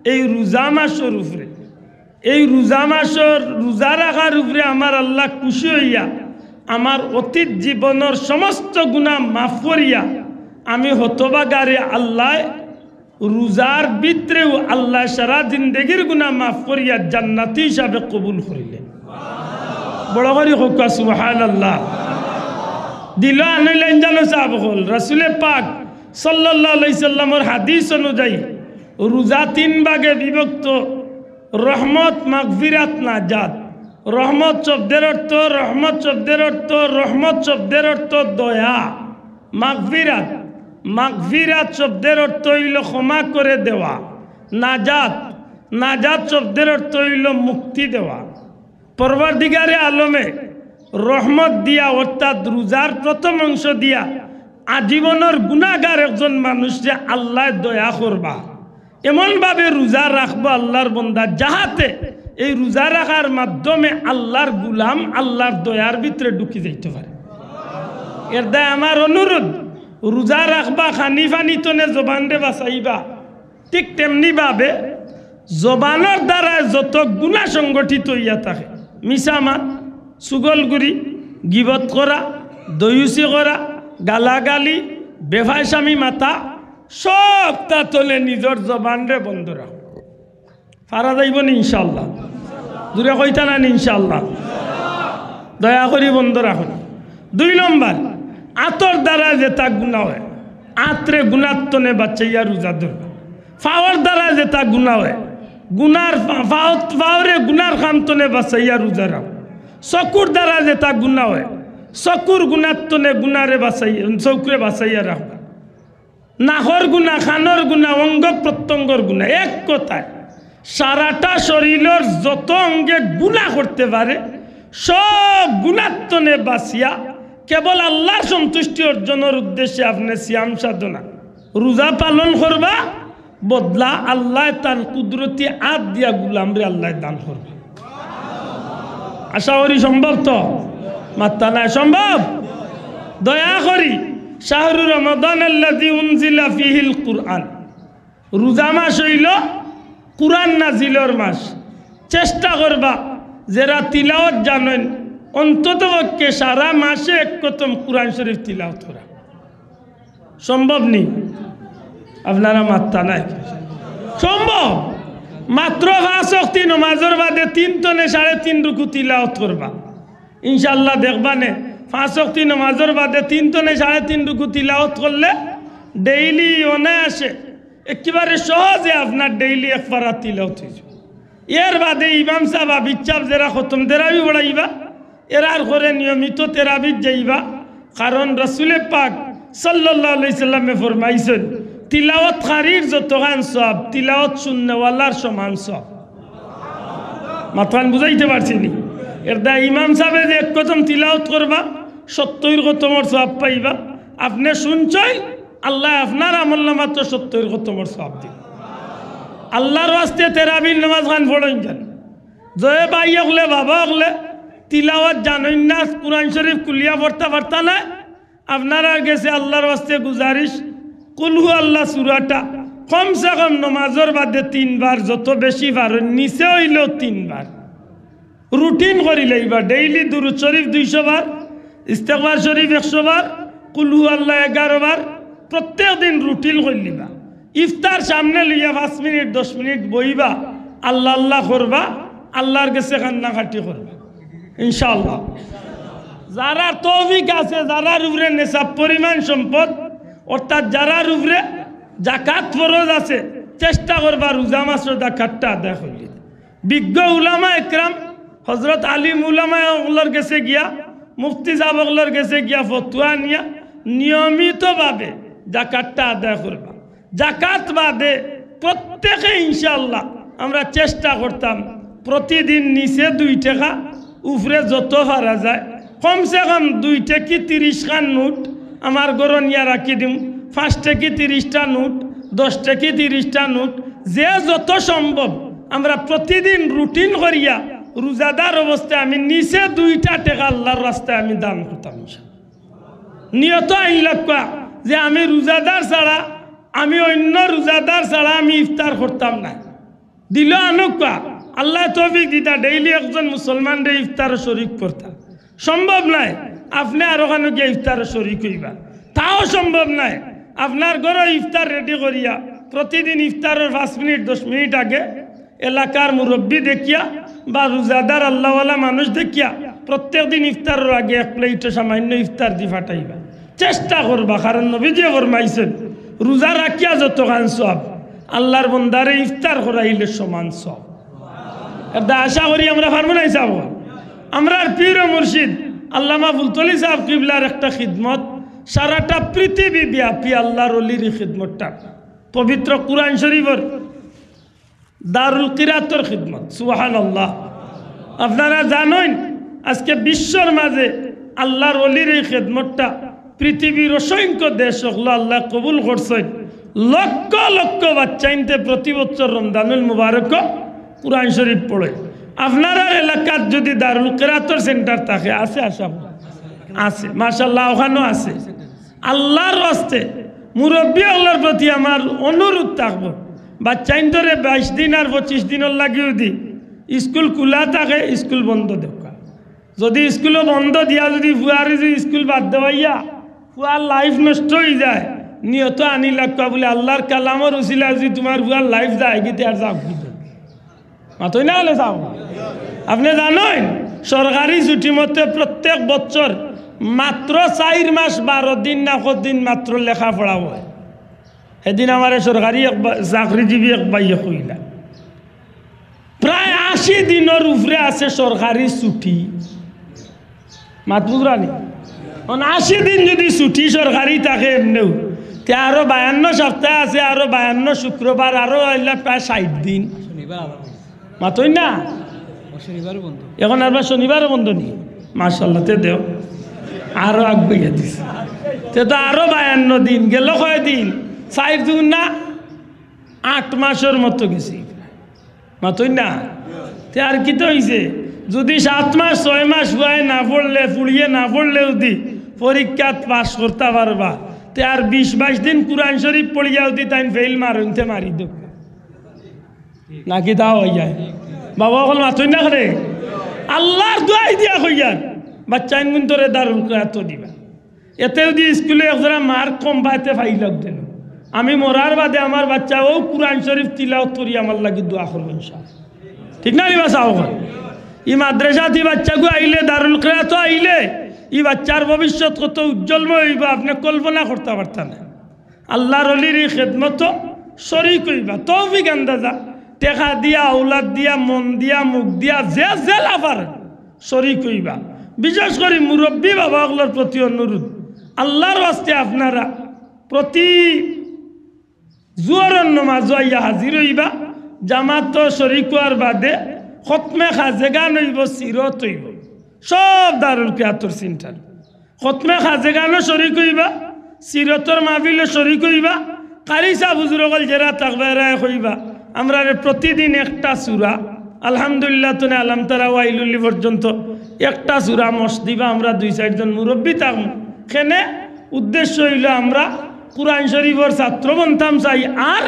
এই রোজা মাসর উপরে, এই রোজা মাসর রোজা রাখার উপরে আমার আল্লাহ খুশি অইয়া আমার অতীত জীবনর সমস্ত গুনাহ মাফ করিয়া আমি হতভাগারে আল্লায় রোজার ভিতরেউ আল্লায় সারা জিন্দেগির গুনাহ মাফ করিয়া জান্নাতি হিসাবে কবুল করিলেন। বড় করি কউক্কা সুবহানাল্লাহ। দিল আনইলাইন জানো সাব অকল। রাসুলে পাক সাল্লাল্লাহু আলাইহি সাল্লামর হাদিস অনুযায়ী রোজা তিন ভাগে বিভক্ত: রহমত, মাগফিরাত, নাজাত। রহমত শব্দের অর্থ, রহমত শব্দের অর্থ, রহমত শব্দের অর্থ দয়া। মাগফিরাত, মাগফিরাত শব্দের অর্থ অইলো ক্ষমা করে দেওয়া। নাজাত, নাজাত শব্দের অর্থ অইলো মুক্তি দেওয়া। পরওয়ারদিগারে আলমে রহমত দিয়া, অর্থাৎ রোজার প্রথম অংশ দিয়া আজীবনর গুনাগার একজন মানুষরে আল্লায় দয়া করবা, এমনভাবে রোজা রাখবো আল্লাহর বন্দা, যাহাতে এই রোজা রাখার মাধ্যমে আল্লাহর গুলাম আল্লাহর দয়ার ভিতরে ঢুকি যাইতে পারে। এর দায় আমার অনুরোধ, রোজা রাখবা, খানি পানি তনে জবানরে বাঁচাইবা। ঠিক তেমনি ভাবে জবানর দ্বারায় যত গুনাহ সংগঠিত অইয়া থাকে, মিছা মাত, চুগলখুরি, গিবত করা, দয়ুসি করা, গালাগালি, বেফায়সামি মাতা, সবতা তনে নিজর জবানরে বন্ধ রাখো। পারা যাইবো নি ইনশাআল্লাহ? জুরে কইতা না নি ইনশাআল্লাহ? দয়া করি বন্ধ রাখো। দুই নম্বর, আতর দ্বারা যেতা গুনাহ অয়, আতরে গুনার তনে বাঁচাইয়া রোজা ধরবা। পাওর দ্বারা যেতা গুনাহ অয়, গুনার পা-, পাও-, পাওরে গুনার কাম তনে বাঁচাইয়া রোজা রাখো। চকুর দ্বারা যেতা গুনাহ অয়, চকুর গুনার তনে গুনারে বাঁচাইয়া, চকুরে বাঁচাইয়া রাখো। নাকর গুনা, কানর গুনা, অঙ্গ প্রত্যঙ্গর গুনা, এক কথায় সারাটা শরীরর যত অঙ্গে গুনা করতে পারে, সব গুনার তনে বাঁচিয়া কেবল আল্লাহর সন্তুষ্টি অর্জনর উদ্দেশ্যে আপনে সিয়াম সাধনা, রোজা পালন করবা, বদলা আল্লায় তান কুদরতি আত দিয়া গুলামরে আল্লায় দান করবা। আশা করি সম্ভব তো? মাত্তা নাই, সম্ভব? দয়া করি, শাহরু রমাদান আল্লাযী উনজিলা ফীহিল কুরআন, রোজা মাস অইলো কুরআন নাজিলর মাস। চেষ্টা করবা, যেরা তিলাওয়াত জানইন, অন্তত পক্ষে সারা মাসে এক খতম কুরআন শরীফ তিলাওয়াত করা। সম্ভব নি? আপনারা মাত্তা নাই। সম্ভব। মাত্র পাঁচ ওয়াক্তি নমাজর বাদে তিন তনে সাড়ে তিন রুকু তিলাওয়াত করবা। ইনশাআল্লাহ দেখবা নে, পাঁচ ওয়াক্তি নমাজর বাদে তিন তনে সাড়ে তিন রুকু তিলাওয়াত করলে ডেইলি অনায়াসে একেবারে সহজে আপনার ডেইলি এক পারা তিলাওয়াত অইযিবো। এর বাদে ইমাম সাব, হাফিজ সাব যেরা খতম তেরাবি পড়াইবা, এরার ঘরে নিয়মিত তেরাবিত যাইবা, কারণ রাসুলে পাক সাল্লাল্লাহু আলাইহি সাল্লামে ফরমাইছইন, তিলাওয়াতকারীর যতখান সওয়াব, তিলাওয়াত শুননেওয়ালার সমান সওয়াব। মাতখান বুঝাইতে পারছি নি? এর দায় ইমাম সাহেবে যে এক খতম তিলাওত করবা, সত্তইর খতমর সওয়াব পাইবা। আপনে শুনছইন, আল্লায় আপনার আমল নামাত সত্তইর খতমর সওয়াব দিবা। আল্লার ওয়াস্তে তেরাবির নামাজ খান পড়ইন যান। যে ভাই অকলে, বাবা অকলে, তিলাওয়াত জানইন না, কুরআন শরীফ খুলিয়া পড়তা পারতা নায়, আপনারার গেছে আল্লার ওয়াস্তে গুজারিশ, কুলহু আল্লাহ সুরাটা কমসে কম নমাজর বাদে তিনবার, যত বেশি পারইন, নিচে অইলেও তিনবার। রুটিন করি লইবা, ডেইলি দুরুদ শরীফ দুইশো বার, ইস্তেগফার শরীফ একশো বার, কুলহু আল্লাহ এগারো বার, প্রত্যেক দিন রুটিন করি লইবা। ইফতার সামনে লইয়া পাঁচ মিনিট, দশ মিনিট বইবা, আল্লাহ আল্লাহ করবা, আল্লার গেছে কান্নাকাটি করবা, ইনশাআল্লাহ। যারার তৌফিক আছে, যারার উপরে নেশাব পরিমাণ সম্পদ, অর্থাৎ যারার উপরে জাকাত ফরজ আছে, চেষ্টা করবা রোজা মাসর জাকাতটা আদায় করি। বিজ্ঞ উলামা একরাম, হযরত আলিম উলামা অকলর গেছে গিয়া, মুফতি সাহেব অকলর গেছে গিয়া ফতুয়া নিয়া নিয়মিতভাবে জাকাতটা আদায় করবা। জাকাত বাদে প্রত্যেকে ইনশাআল্লাহ আমরা চেষ্টা করতাম প্রতিদিন নিচে দুই টেকা, উপরে যত পারা যায়, কমসে কম দুই টেকি তিরিশ খান নোট আমার ঘরো নিয়া রাখি দিমু, পাঁচ টেকি তিরিশটা নোট, দশ টেকি তিরিশটা নোট, যে যত সম্ভব আমরা প্রতিদিন রুটিন করিয়া রোজাদার অবস্থায় আমি নিচে দুইটা টেকা আল্লার রাস্তায় আমি দান করতাম ইনশাআল্লাহ। নিয়ত আইন লাগবা যে আমি রোজাদার ছাড়া, আমি অন্য রোজাদার ছাড়া আমি ইফতার করতাম না। দিল আনউক্কা, আল্লায় তৌফিক দিতা, ডেইলি একজন মুসলমানরে ইফতারো শরিক করতা। সম্ভব নায়, আপনে আরো কানো গিয়া ইফতারো শরিক অইবা, তাও সম্ভব নায়। আপনার ঘরো ইফতার রেডি করিয়া প্রতিদিন ইফতারর পাঁচ মিনিট, দশ মিনিট আগে এলাকার মুরব্বি দেখিয়া বা রোজাদার আল্লাওয়ালা মানুষ দেখিয়া প্রত্যেক দিন ইফতারর আগে এক প্লেটো সামান্য ইফতার দি ফাটাইবা। চেষ্টা করবা, কারণ নবীজিয়ে ফরমাইছইন, রোজা রাখিয়া যতখান সওয়াব, আল্লার বন্দারে ইফতার করাইলে সমান সওয়াব। এর দা আশা করি আমরা পারমু নানি সাব? আমরার পীর ও মুর্শিদ আল্লামা ফুলতলি সাব কিবলার একটা খিদমত, সারাটা পৃথিবী ব্যাপী আল্লার অলির ই খিদমতটা, পবিত্র কুরআন শরীফর দারুল কিরাতর খিদমত। সুবহানাল্লাহ। আপনারা জানইন, আজকে বিশ্বর মাঝে আল্লার অলির ই খিদমতটা পৃথিবীর অসংখ্য দেশ অকলো আল্লায় কবুল করছইন। লক্ষ লক্ষ বাচ্চাইন্তে প্রতি বছর রমজানুল মুবারকো কুরআন শরীফ পড়ে। আপনারার এলাকাত যদি দারুল কিরাতর সেন্টার থাকে, আছে আশা করি? আছে, মাশাআল্লাহ, অখানও আছে। আল্লার ওয়াস্তে মুরব্বি অকলর প্রতি আমার অনুরোধ থাকবো, বাচ্চাইন্তরে বাইশ দিন আর পঁচিশ দিনর লাগি যুদি স্কুল খুলা থাকে, স্কুল বন্ধ দেউক্কা। যুদি স্কুলো বন্ধ দিয়া যুদি ফুয়ারে যুদি স্কুল বাদ দেওয়াইয়া ফুয়ার লাইফ নষ্ট অইযায়, নিয়ত আনি লাগবা বুলে আল্লার কালামর উছিলায় যুদি তুমার ফুয়ার লাইফ যায়গি, তে আর যাউক। মাতইন না অইলে যাউক। আপনে জানইন, সরকারি ছুটি মতে প্রত্যেক বছর মাত্র চাইর মাস বারো দিন না কত দিন মাত্র লেখাপড়া অয়। হেদিন আমারে সরকারি এক বা-, চাকরিজীবী এক ভাইয়ে কইলা, প্রায় আশি দিনর উপরে আছে সরকারি ছুটি। মাত বুঝরা নি? অখন আশি দিন যুদি ছুটি সরকারি থাকে এমনেও, তে আরো বায়ান্ন সপ্তাহ আছে, আরো বায়ান্ন শুক্রবার, আরো অইলা প্রায় ষাইট দিন। শনিবার আবার বন্ধ। মাতইন না? ও, শনিবারও বন্ধ। অখন আরবার শনিবারও বন্ধ নি? মাশাআল্লাহ, তে দেও। আরো আগুয়াইয়া দিছে। তে তো আরো বায়ান্ন দিন, গেল কয় দিন? চাইর দুগুণ না? আট মাসর মতো গেছে। মাতইন না? তে আর কিতা অইছে? যুদি সাত মাস, ছয় মাস ফুয়ায় না পড়লে, ফুড়িয়ে না পড়লে যুদি পরীক্ষাত পাস করতা পারবা, তে আর বিশ বাইশ দিন কুরআন শরীফ পড়িয়া যুদি তাইন ফেইল মারইন, তে মারি দেউক। নাকি তা অইযায়? বাবা অকল মাতইন না কেনে? আল্লার দোয়াই দিয়া কইয়ার, বাচ্চাইনগুইন্তরে দারুল কিরাতো দিবা। এতে যুদি স্কুলো একজরা মার্ক কম পায়, তে পাইলাউক যেন। আমি মরার বাদে আমার বাচ্চায় অউ কুরআন শরীফ তিলাওত করি আমার লাগি দোয়া করবো ইনশাআল্লাহ। ঠিক না নি বা সাব অকল? ই মাদ্রাসাত ই বাচ্চাগু আইলে, দারুল কিরাতো আইলে, ই বাচ্চার ভবিষ্যৎ কত উজ্জ্বলময় অইবো, আপনে কল্পনা করতা পারতা না। আল্লার অলির ই খেদমতো শরিক অইবা, তৌফিক আন্দাজা, টেকা দিয়া, আওলাদ দিয়া, মন দিয়া, মুখ দিয়া, যে যেলা পারইন শরিক অইবা। বিশেষ করি মুরব্বি বাবা অকলর প্রতি অনুরোধ, আল্লার ওয়াস্তে আপনারা প্রতি জুহরর নমাজো আইয়া হাজির অইবা, জামাতো শরিক অওয়ার বাদে খতমে খাজেগান অইবো, সিরত অইবো, সব দারুল কিরাতর সেন্টার। খতমে খাজেগানো শরিক অইবা, সিরতর মাহফিলো শরিক অইবা, কারি সাব হুজুর অকল যেরা থাকবা এরায় কইবা, আমরারে প্রতিদিন একটা সূরা, আলহামদুলিল্লাহ তনে আলাম তারা ওয়াইলুল্লি পর্যন্ত একটা সূরা মশ দিবা, আমরা দুই চাইরজন মুরব্বি থাকমু। কেনে উদ্দেশ্য অইলো আমরা কুরআন শরিফর ছাত্র বনতাম চাই, আর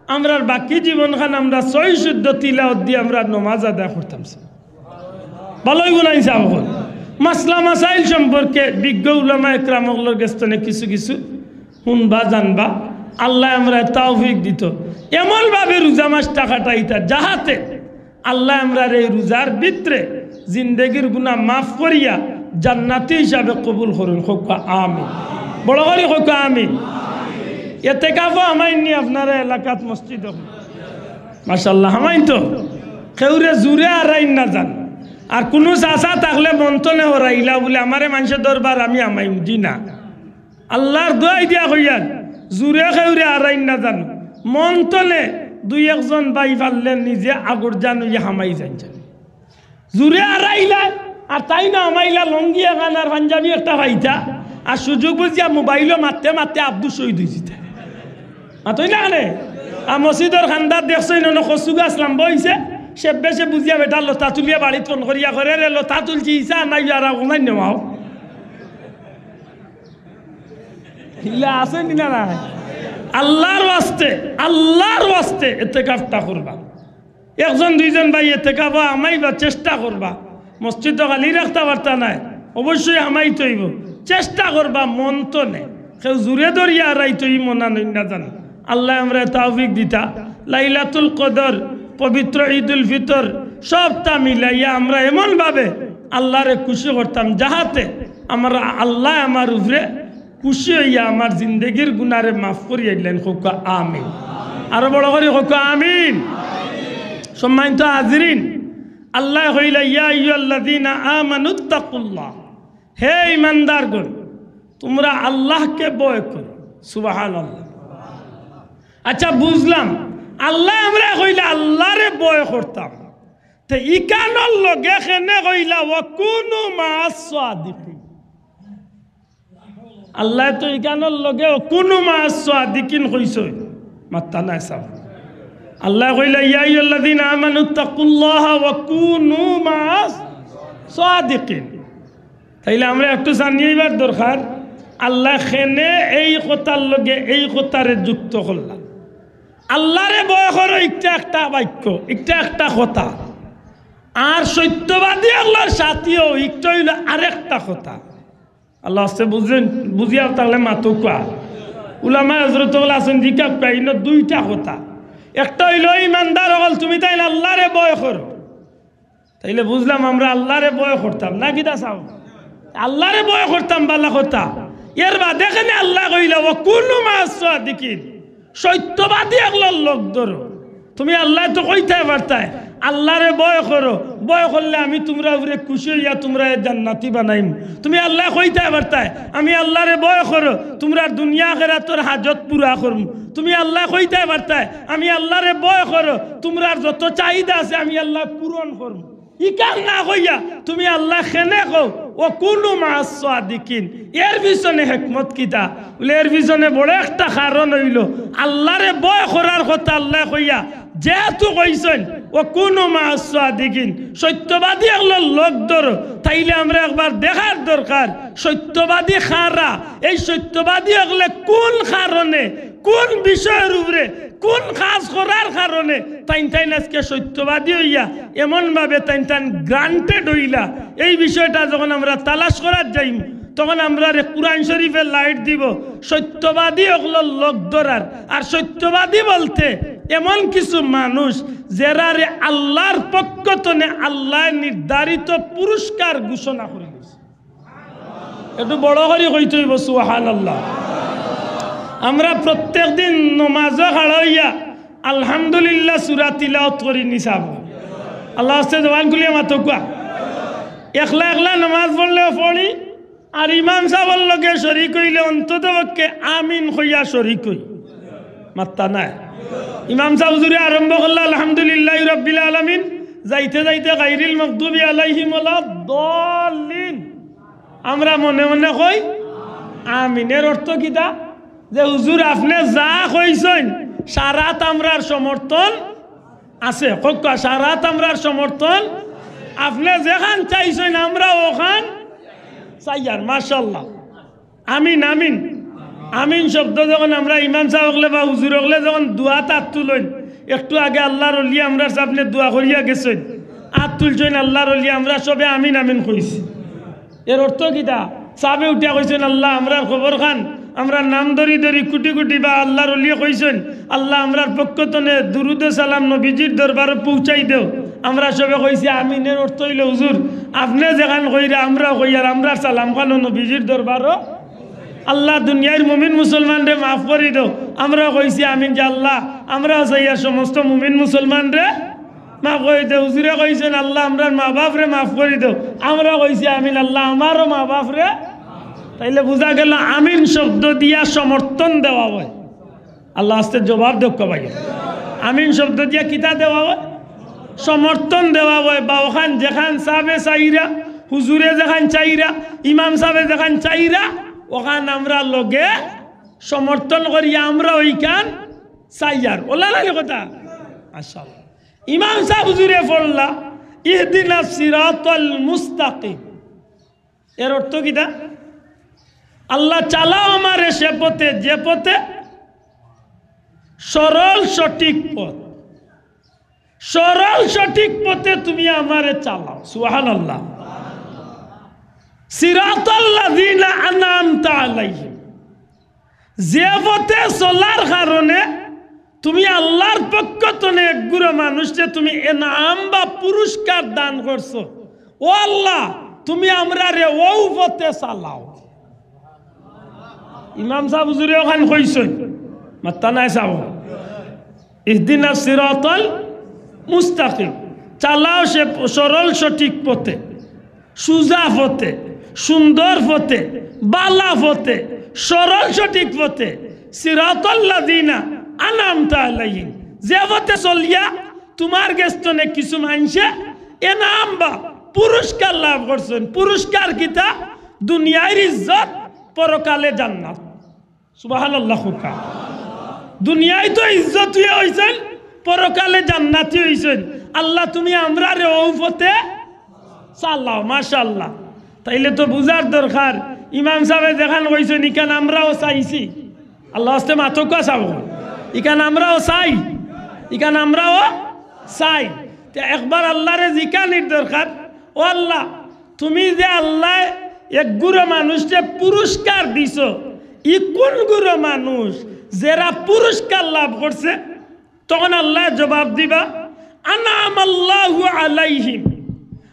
আমরার বাকি জীবনখান আমরা সহি শুদ্ধ তিলাওত দি আমরা নমাজ আদায় করতাম চাই। ভালা অইবো না ইনশাআল্লাহ? মাসলা মাসাইল সম্পর্কে বিজ্ঞ উলামা একরাম অকলর গেছ তনে কিছু কিছু হুনবা জানবা। আল্লায় আমরারে তৌফিক দিতো, এমন ভাবে রোজা মাসটা কাটাইতা যাহাতে আল্লায় আমরার এই রোজার ভিতরে জিন্দেগির গুনা মাফ করিয়া জান্নাতি হিসাবে কবুল করইন। কউক্কা আমিন। বড় করি কউক্কা আমিন। এতেকাফো হামাইননি আপনারা এলাকাত মসজিদ অকল? মাশাআল্লাহ, হামাইন তো। কেউরে জুরে আরাইন না যান। আর কুনু চাচা থাকলে মন তনে হরাইলা বুলে, "আমারে মানষে দরবার আমি হামাইমু দি না।" আল্লার দোয়াই দিয়া কইয়ার, জুরে কেউরে আরাইন না যান। মন তনে দুই একজন ভাই পারলে নিজে আগর জান অইয়া হামাই যাইন যান। জুরে আরাইলা, আর তাইন না হামাইলা, লুঙ্গি এখান আর পাঞ্জাবি একটা পাইতা, আর সুযোগ বুঝিয়া মোবাইলো মাততে মাততে আব্দুর শহিদ অইযিতা। মাতইন না কেনে? আর মসজিদর কান্দাত দেখছইন, অনো কচু গাছ লাম্বা অইছে, সে বেশে বুঝিয়া বেটা লতা তুলিয়া বাড়িত ফোন করিয়া কয়, "রে, লতা তুলছি, ইছা নাই, আর অনলাইন নেওয়াও।" ইলা আছে নি না নাই? আল্লার ওয়াস্তে, আল্লার ওয়াস্তে এতেকাফটা করবা। একজন দুইজন ভাই এতেকাফো হামাইবা, চেষ্টা করবা। মসজিদ তো খালি রাখতা পারতা নায়, অবশ্যই হামাইতে অইবো। চেষ্টা করবা মন তনে। কেউ জুরে ধরিয়া আরাইতো ই মনা নইন না জান। আল্লায় আমরারে তৌফিক দিতা। লাইলাতুল কদর, পবিত্র ঈদুল ফিতর, সবটা মিলাইয়া আমরা এমন ভাবে আল্লারে খুশি করতাম, যাহাতে আমরা আল্লায় আমার উপরে খুশি অইয়া আমার জিন্দেগির গুনারে মাফ করিয়া দিলাইন। কউক্কা আমিন। আরো বড় করি কউক্কা আমিন। সম্মানিত হাজিরিন, আল্লায় কইলা, "ইয়া আইয়ুহাল্লাযীনা আমানুত্তাকুল্লাহ।" হে ঈমানদারগণ, তুমরা আল্লাহকে ভয় করো। সুবহানাল্লাহ। আচ্ছা, বুঝলাম, আল্লায় আমরারে কইলা আল্লারে ভয় করতাম, তে ইখানর লগে কেনে কইলা, "ওয়া কুনু মা'আস সাদিকিন"? আল্লায় তো ইখানর লগে "ওয়া কুনু মা'আস সাদিকিন" কইছইন, মাতরা নায় সাব। আল্লায় কইলা, "ইয়া আইয়ুহাল্লাযীনা আমানুত্তাকুল্লাহা ওয়া কুনু মা'আস সাদিকিন।" তাইলে আমরা একটু জানিয়া অইবার দরকার, আল্লায় কেনে এই কথার লগে এই কথারে যুক্ত করলা। আল্লারে ভয় করো, ইটা একটা বাক্য, ইটা একটা কথা। আর সত্যবাদী অকলর সাথীও, ইটা অইলো আরেকটা কথা। আল্লার ওয়াস্তে বুঝইন, বুঝিয়া থাকলে মাতউক্কা। উলামায়ে হযরত অকল আছইন, জিকাউক্কা, ইনো দুইটা কথা। একটা অইলো, "হে ঈমানদার অকল, তুমি তাইন আল্লারে ভয় করো।" তাইলে বুঝলাম আমরা আল্লারে ভয় করতাম, না কিতা চাও? আল্লারে ভয় করতাম, ভালা কথা। এর বাদে কেনে আল্লায় কইলা, "ওয়া কুনু মা'আস সাদিকিন", সত্যবাদী অকলর লগ ধরো। তুমি আল্লায় তো কইতায় পারতায়, "আল্লারে ভয় করো, ভয় করলে আমি তুমরার উপরে খুশি অইয়া তুমরারে জান্নাতি বানাইমু।" তুমি আল্লায় কইতায় পারতায়, "আমি আল্লারে ভয় করো, তুমরার দুনিয়া আখেরাতর হাজত পুরা করমু।" তুমি আল্লায় কইতায় পারতায়, "আমি আল্লারে ভয় করো, তুমরার যত চাহিদা আছে আমি আল্লায় পূরণ করমু।" ইখান না কইয়া তুমি আল্লায় কেনে কও, "ওয়া কুনু মা'আস সাদিকিন"? এর পিছনে হিকমত কিতা? বুলে, এর পিছনে বড় একটা কারণ অইলো, আল্লারে ভয় করার কথা আল্লায় কইয়া যেহেতু কইছইন, "ওয়া কুনু মা'আস সাদিকিন", সত্যবাদী অকলর লগ ধরো, তাইলে আমরা একবার দেখার দরকার, সত্যবাদী কারা, এই সত্যবাদী অকলে কোন কারণে, কোন বিষয়র উপরে, কোন কাজ করার কারণে তাইন তাইন আজকে সত্যবাদী অইয়া এমনভাবে তাইন তাইন granted অইলা। এই বিষয়টা যখন আমরা তালাশ করার যাইমু, তখন আমরারে কুরআন শরীফে light দিবো সত্যবাদী অকলর লগ ধরার। আর সত্যবাদী বলতে এমন কিছু মানুষ যেরারে আল্লার পক্ষ তনে আল্লায় নির্ধারিত পুরস্কার ঘোষণা করি দিছে। একটু বড় করি কইতে অইবো, সুবহানাল্লাহ। আমরা প্রত্যেক দিন নমাজো খাড়া অইয়া আলহামদুলিল্লাহ সূরা তিলাওয়াত করি নি সাব। আল্লার ওয়াস্তে জবান খুলিয়া মাতউক্কা। একলা একলা নমাজ পড়লেও পড়ি, আর ইমাম সাবর লগে শরিক অইলে অন্তত পক্ষে আমিন কইয়া শরিক অই। মাতরা নায়। ইমাম সাব হুজুরে আরম্ভ করলা আলহামদুলিল্লাহি রাব্বিল আলামিন, যাইতে যাইতে গাইরিল মাগদুবি আলাইহিম ওয়ালাদ্দাল্লিন। আমরা মনে মনে কই, "আমিন।" এর অর্থ কিতা? যে, "হুজুর, আপনে যা কইছইন, সারাত আমরার সমর্থন আছে।" কউক্কা, "সারাত আমরার সমর্থন, আপনে যেখান চাইছইন, আমরা অখান চাইয়ার।" মাশাআল্লাহ। আমিন, আমিন। আমিন শব্দ যখন আমরা ইমাম সাব অকলে বা হুজুর অকলে যখন দোয়াত আত তুলইন, একটু আগে আল্লার ওলি আমরার সামনে দোয়া করিয়া গেছইন, আত তুলছইন আল্লার ওলি, আমরা সবে আমিন, আমিন কইছি। এর অর্থ কিতা? সাবে উঠিয়া কইছইন, "আল্লাহ, আমরার খবর খান, আমরার নাম ধরি ধরি কুটি কুটি বা আল্লার ওলিয়ে কইছইন, আল্লাহ, আমরার পক্ষ তনে দুরুদ ও সালাম নবীজির দরবারো পৌঁছাই দেও।" আমরা সবে কইছি, "আমিন।" এর অর্থ অইলো, "হুজুর, আপনে যেখান কইরা, আমরাও কইয়ার, আমরার সালাম খানো নবীজির দরবারো।" আল্লাহ, দুনিয়ার মুমিন মুসলমানরে মাফ করি দেও। আমরাও কইছি, "আমিন।" যে আল্লাহ, আমরাও চাইয়ার সমস্ত মুমিন মুসলমানরে মাফ করি দেও। হুজুরে কইছইন, "আল্লাহ, আমরার মা বাপরে মাফ করি দেও।" আমরাও কইছি, "আমিন।" আল্লাহ, আমারও মা বাপরে। তাইলে বুঝা গেল, আমিন শব্দ দিয়া সমর্থন দেওয়া অয়। আল্লাহ আস্তে জবাব দেউক্কা ভাই। আমিন শব্দ দিয়া কিতা দেওয়া অয়? সমর্থন দেওয়া অয়। বা অখান যেখান সাবে চাইরা, হুজুরে যেখান চাইরা, ইমাম সাবে যেখান চাইরা, অখান আমরা লগে সমর্থন করি, আমরা অইখান চাইয়ার। অলা নানি কথা? মাশাআল্লাহ। ইমাম সাব হুজুরে পড়লা, "ইহদিনাস সিরাতাল মুস্তাকিম।" এর অর্থ কিতা? "আল্লাহ, চালাও আমারে সে পথে, যে পথে সরল সঠিক পথ। সরল সঠিক পথে তুমি আমারে চালাও।" সুবহানাল্লাহ। "সিরাতাল্লাযিনা আনআমতা আলাইহিম।" যে পথে চলার কারণে তুমি আল্লার পক্ষ তনে একগুরা মানুষরে তুমি এনাম বা পুরস্কার দান করছো। ও আল্লাহ, তুমি আমরারে অউ পথে চালাও। ইমাম সাব হুজুরে অখান কইছইন, মাত্তা নাই সাব। "ইহদিনাস সিরাতাল মুস্তাকিম।" চালাও সে সরল সঠিক পথে। সুজা পথে, সুন্দর পথে, বালা পথে, সরল সঠিক পথে, সিরাতাল্লাযিনা আনআমতা আলাইহিম, যে পথে চলিয়া তুমার গেছ তনে কিছু মানষে এনাম বা পুরস্কার লাভ করছইন। পুরস্কার কিতা? দুনিয়ার ইজ্জত, পরকালে জান্নাত। সুবহানাল্লাহ কউক্কা। দুনিয়াত তো ইজ্জতি অইছইন, পরকালে জান্নাতি অইছইন। আল্লাহ, তুমি আমরারে অউ পথে চালাও, মাশাআল্লাহ। তাইলে তো বুঝার দরকার, ইমাম সাবে যেখান কইছইন, ইখান আমরাও চাইছি। আল্লাহ আস্তে মাতউক্কা সাব। ইখান আমরাও চাই, ইখান আমরাও চাই। তে একবার আল্লারে জিকানির দরকার, "ও আল্লাহ, তুমি যে আল্লাহ একগুরা মানুষরে পুরস্কার দিছো, ই কুনগুরা মানুষ যেরা পুরস্কার লাভ করছে?" তখন আল্লায় জবাব দিবা, "আনআমাল্লাহু আলাইহিম।"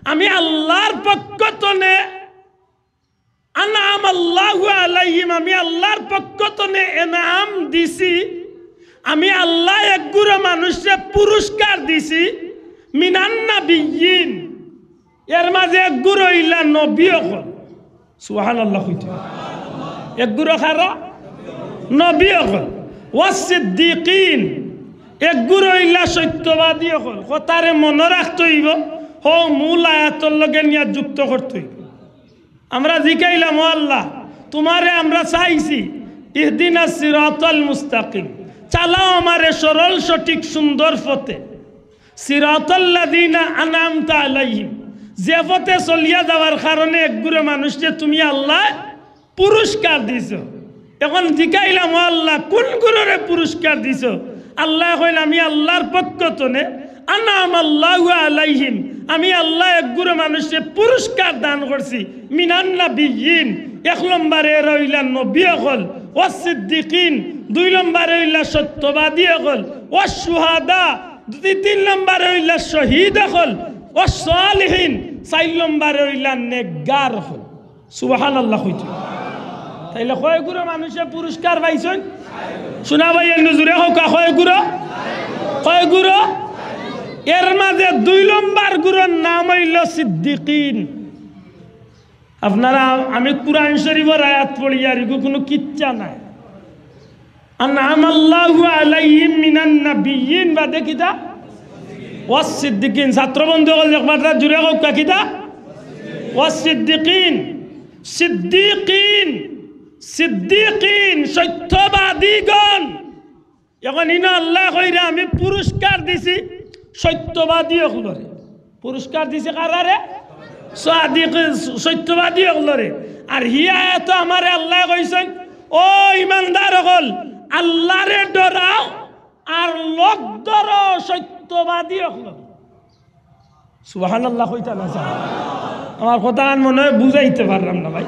আমি আল্লার পক্ষ তনে, "আনআমাল্লাহু আলাইহিম", আমি আল্লার পক্ষ তনে এনাম দিছি, আমি আল্লায় একগুরা মানুষরে পুরস্কার দিছি, "মিনান নাবিয়্যিন", এর মাঝে একগুরা অইলা নবী অকল। সুবহানাল্লাহ কইতে। একগুরা কারা? নবী অকল। "ওয়াস সিদ্দিকিন", একগুরা অইলা সত্যবাদী অকল। কথারে মনো রাখতে অইবো, হউ মূল আয়াতর লগে নিয়া যুক্ত করতে অইবো। আমরা জিকাইলাম, "ও আল্লাহ, তুমারে আমরা চাইছি, ইহদিনাস সিরাতাল মুস্তাকিম, চালাও আমারে সরল সঠিক সুন্দর পথে।" সিরাতাল্লাযিনা আনআমতা আলাইহিম, যে পথে চলিয়া যাওয়ার কারণে একগুরা মানুষরে তুমি আল্লায় পুরস্কার দিছো। এখন জিকাইলাম, "ও আল্লাহ, কুনগুরারে পুরস্কার দিছো?" আল্লায় কইন, "আমি আল্লার পক্ষ তনে, আনআমাল্লাহু আলাইহিম, আমি আল্লায় একগুরা মানুষরে পুরস্কার দান করছি, মিনান নাবিয়্যিন", এক নম্বরে এরা অইলা নবী অকল, "ওয়াস সিদ্দিকিন", দুই নম্বরে অইলা সত্যবাদী অকল, "ওয়াস শুহাদা", দুই, তিন নম্বরে অইলা শহীদ অকল, "ওয়াস সালিহিন", চাইর নম্বরে অইলা নেককার অকল। সুবহানাল্লাহ কইতে। তাইলে কয়গুরা মানুষে পুরস্কার পাইছইন? শুনা ভাই, একটু জুরে কউক্কা, কয়গুরা? কয়গুরা? এর মাঝে দুই নম্বর গুরার নাম অইলো সিদ্দিকিন। আপনারা, আমি কুরআন শরীফর আয়াত পড়িয়ার, ইগু কুনু কিচ্ছা নায়। আনআমাল্লাহু আলাইহিম মিনান নাবিয়্যিন বাদে কিতা? ওয়াস সিদ্দিকিন। ছাত্র বন্ধু অকল একবার জুরে কউক্কা কিতা? ওয়াস সিদ্দিকিন। সিদ্দিকিন, সিদ্দিকিন, সত্যবাদীগণ। এখন ইনো আল্লায় কইরা, "আমি পুরস্কার দিছি সত্যবাদী অকলরে।" পুরস্কার দিছি কারারে? সাদিক, সত্যবাদী অকলরে। আর হি আয়াতো আমারে আল্লায় কইছইন, "ও ইমানদার অকল, আল্লারে ডরাও আর লগ ধরো সত্যবাদী অকলর।" সুবহানাল্লাহ কইতা না চাই? আমার কথাখান মনে অয় বুঝাইতে পারলাম না ভাই।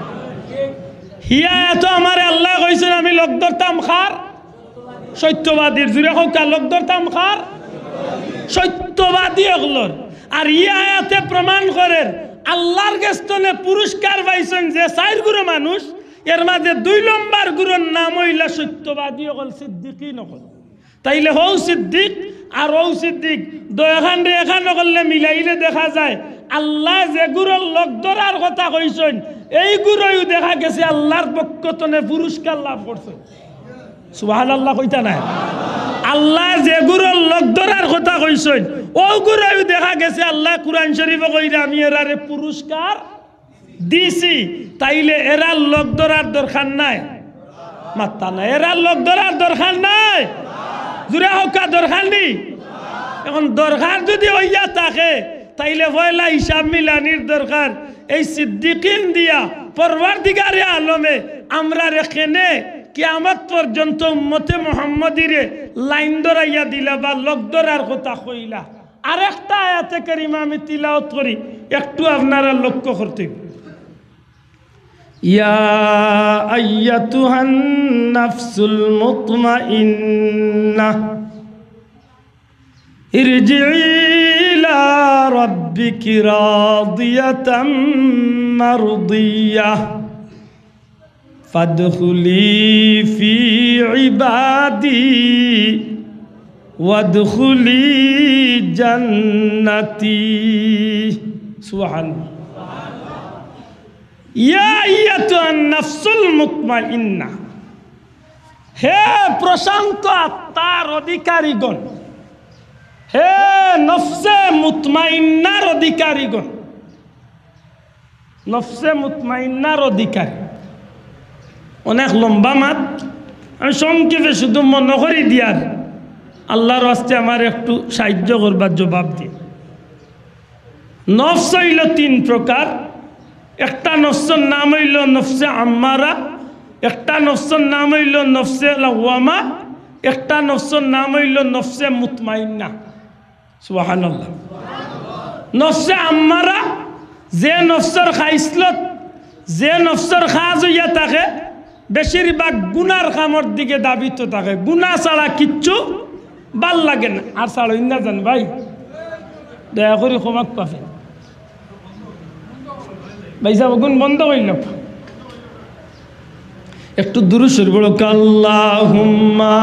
হি আয়াতো আমারে আল্লায় কইছইন, "আমি লগ ধরতাম কার? সত্যবাদীর।" জুরে কউক্কা, "লগ ধরতাম কার? সত্যবাদী অকলর।" আর ই আয়াতে প্রমাণ করের, আল্লার গেছ থনে পুরস্কার পাইছইন যে চাইর গুরু মানুষ, এর মাঝে দুই নম্বর গুরুর নাম অইলা সত্যবাদী অকল, সিদ্দিকিন অকল। তাইলে হউ সিদ্দিক আর অউ সিদ্দিক, দুইখানরে একখান করলে মিলাইলে দেখা যায়, আল্লায় যে গুরুর লগ ধরার কথা কইছইন, এই গুরুয়ও দেখা গেছে আল্লার পক্ষ থনে পুরস্কার লাভ করছইন। সুবহানাল্লাহ কইতা নায়? আল্লায় যে গুরুর লগ ধরার কথা কইছইন, অউ গুরুয়ও দেখা গেছে আল্লায় কুরআন শরীফো কইরা, "আমি এরারে পুরস্কার দিছি।" তাইলে এরার লগ ধরার দরকার নাই? মাত্তা নাই। এরার লগ ধরার দরকার নাই? জুরে কউক্কা, দরকার নি? এখন দরকার যুদি অইয়া থাকে, তাইলে পয়লা হিসাব মিলানির দরকার। এই সিদ্দিকিন দিয়া পরওয়ারদিগারে আলমে আমরারে কেনে কিয়ামত পর্যন্ত উম্মতে মুহাম্মদীরে লাইন ধরাইয়া দিলা বা লগ ধরার কথা কইলা। আরেকটা আয়াতে কারিমা আমি তিলাওয়াত করি, একটু আপনারা লক্ষ্য করতে। يا أيتها النفس المطمئنة ارجعي إلى ربك راضية مرضية فادخلي في عبادي وادخلي جنتي. سبحان الله. يا أيتها النفس المطمئنة, হে প্রশান্ত আত্মার অধিকারীগণ, হে নফসে মুতমাইন্নার অধিকারীগণ, নফসে মুতমাইন্নার অধিকারী। অনেক লম্বা মাত, আমি সংক্ষেপে শুধু মনো করি দিয়ার, আল্লার ওয়াস্তে আমারে একটু সাহায্য করবার জবাব দিয়া। নফস অইলো তিন প্রকার। একটা নফসর নাম অইলো নফসে আম্মারা, একটা নফসর নাম অইলো নফসে লাওয়ামা, একটা নফসর নাম অইলো নফসে মুতমাইন্না। সুবহানাল্লাহ। নফসে আম্মারা, যে নফসর খাইসলত, যে নফসর কাজ অইয়া থাকে, বেশিরভাগ গুনার কামর দিকে দাবিত থাকে, গুনা ছাড়া কিচ্ছু ভালা লাগে না। আর ছাড়ইন না যান ভাই, দয়া করি ক্ষমা পাবে। ভাই সাহেব, অগুন বন্ধ করিল। একটু দুরুদ শরিফ পড়ো, আল্লাহুম্মা।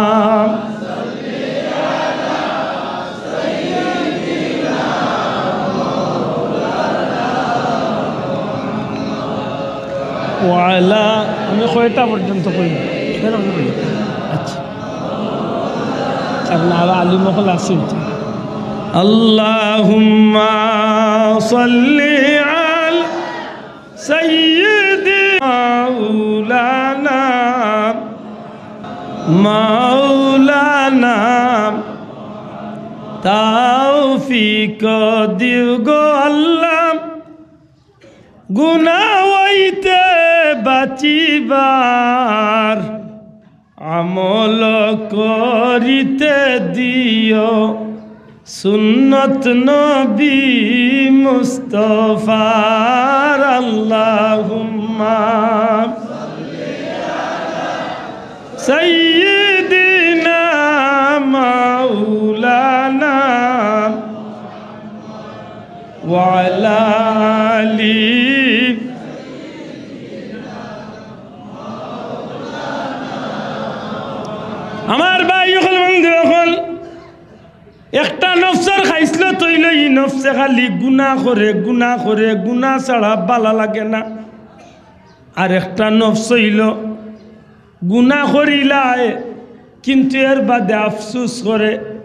ওয়ালা, আমি কয়টা পর্যন্ত কইব? আচ্ছা, কারণ আরো আলিম অকল আছইন। আল্লাহুম্মা সাল্লি আলা সাইয়্যিদি মাওলানা, মাওলানা, তৌফিক দিও গো আল্লাহ, গুনা অইতে বাচিবার আমল করিতে দিও সুন্নত নবী মুস্তফার। আল্লাহুম্মা সাইয়্যিদিনা মাওলানা ওয়া আলা আলি। আমার ভাই অকল, বন্ধু অকল, একটা নফসর খাইসলত অইলো, ই নফসে খালি গুনা করে, গুনা করে, গুনা ছাড়া ভালা লাগে না। আর একটা নফস অইলো গুনা করিলায়, কিন্তু এর বাদে আফসুস করে,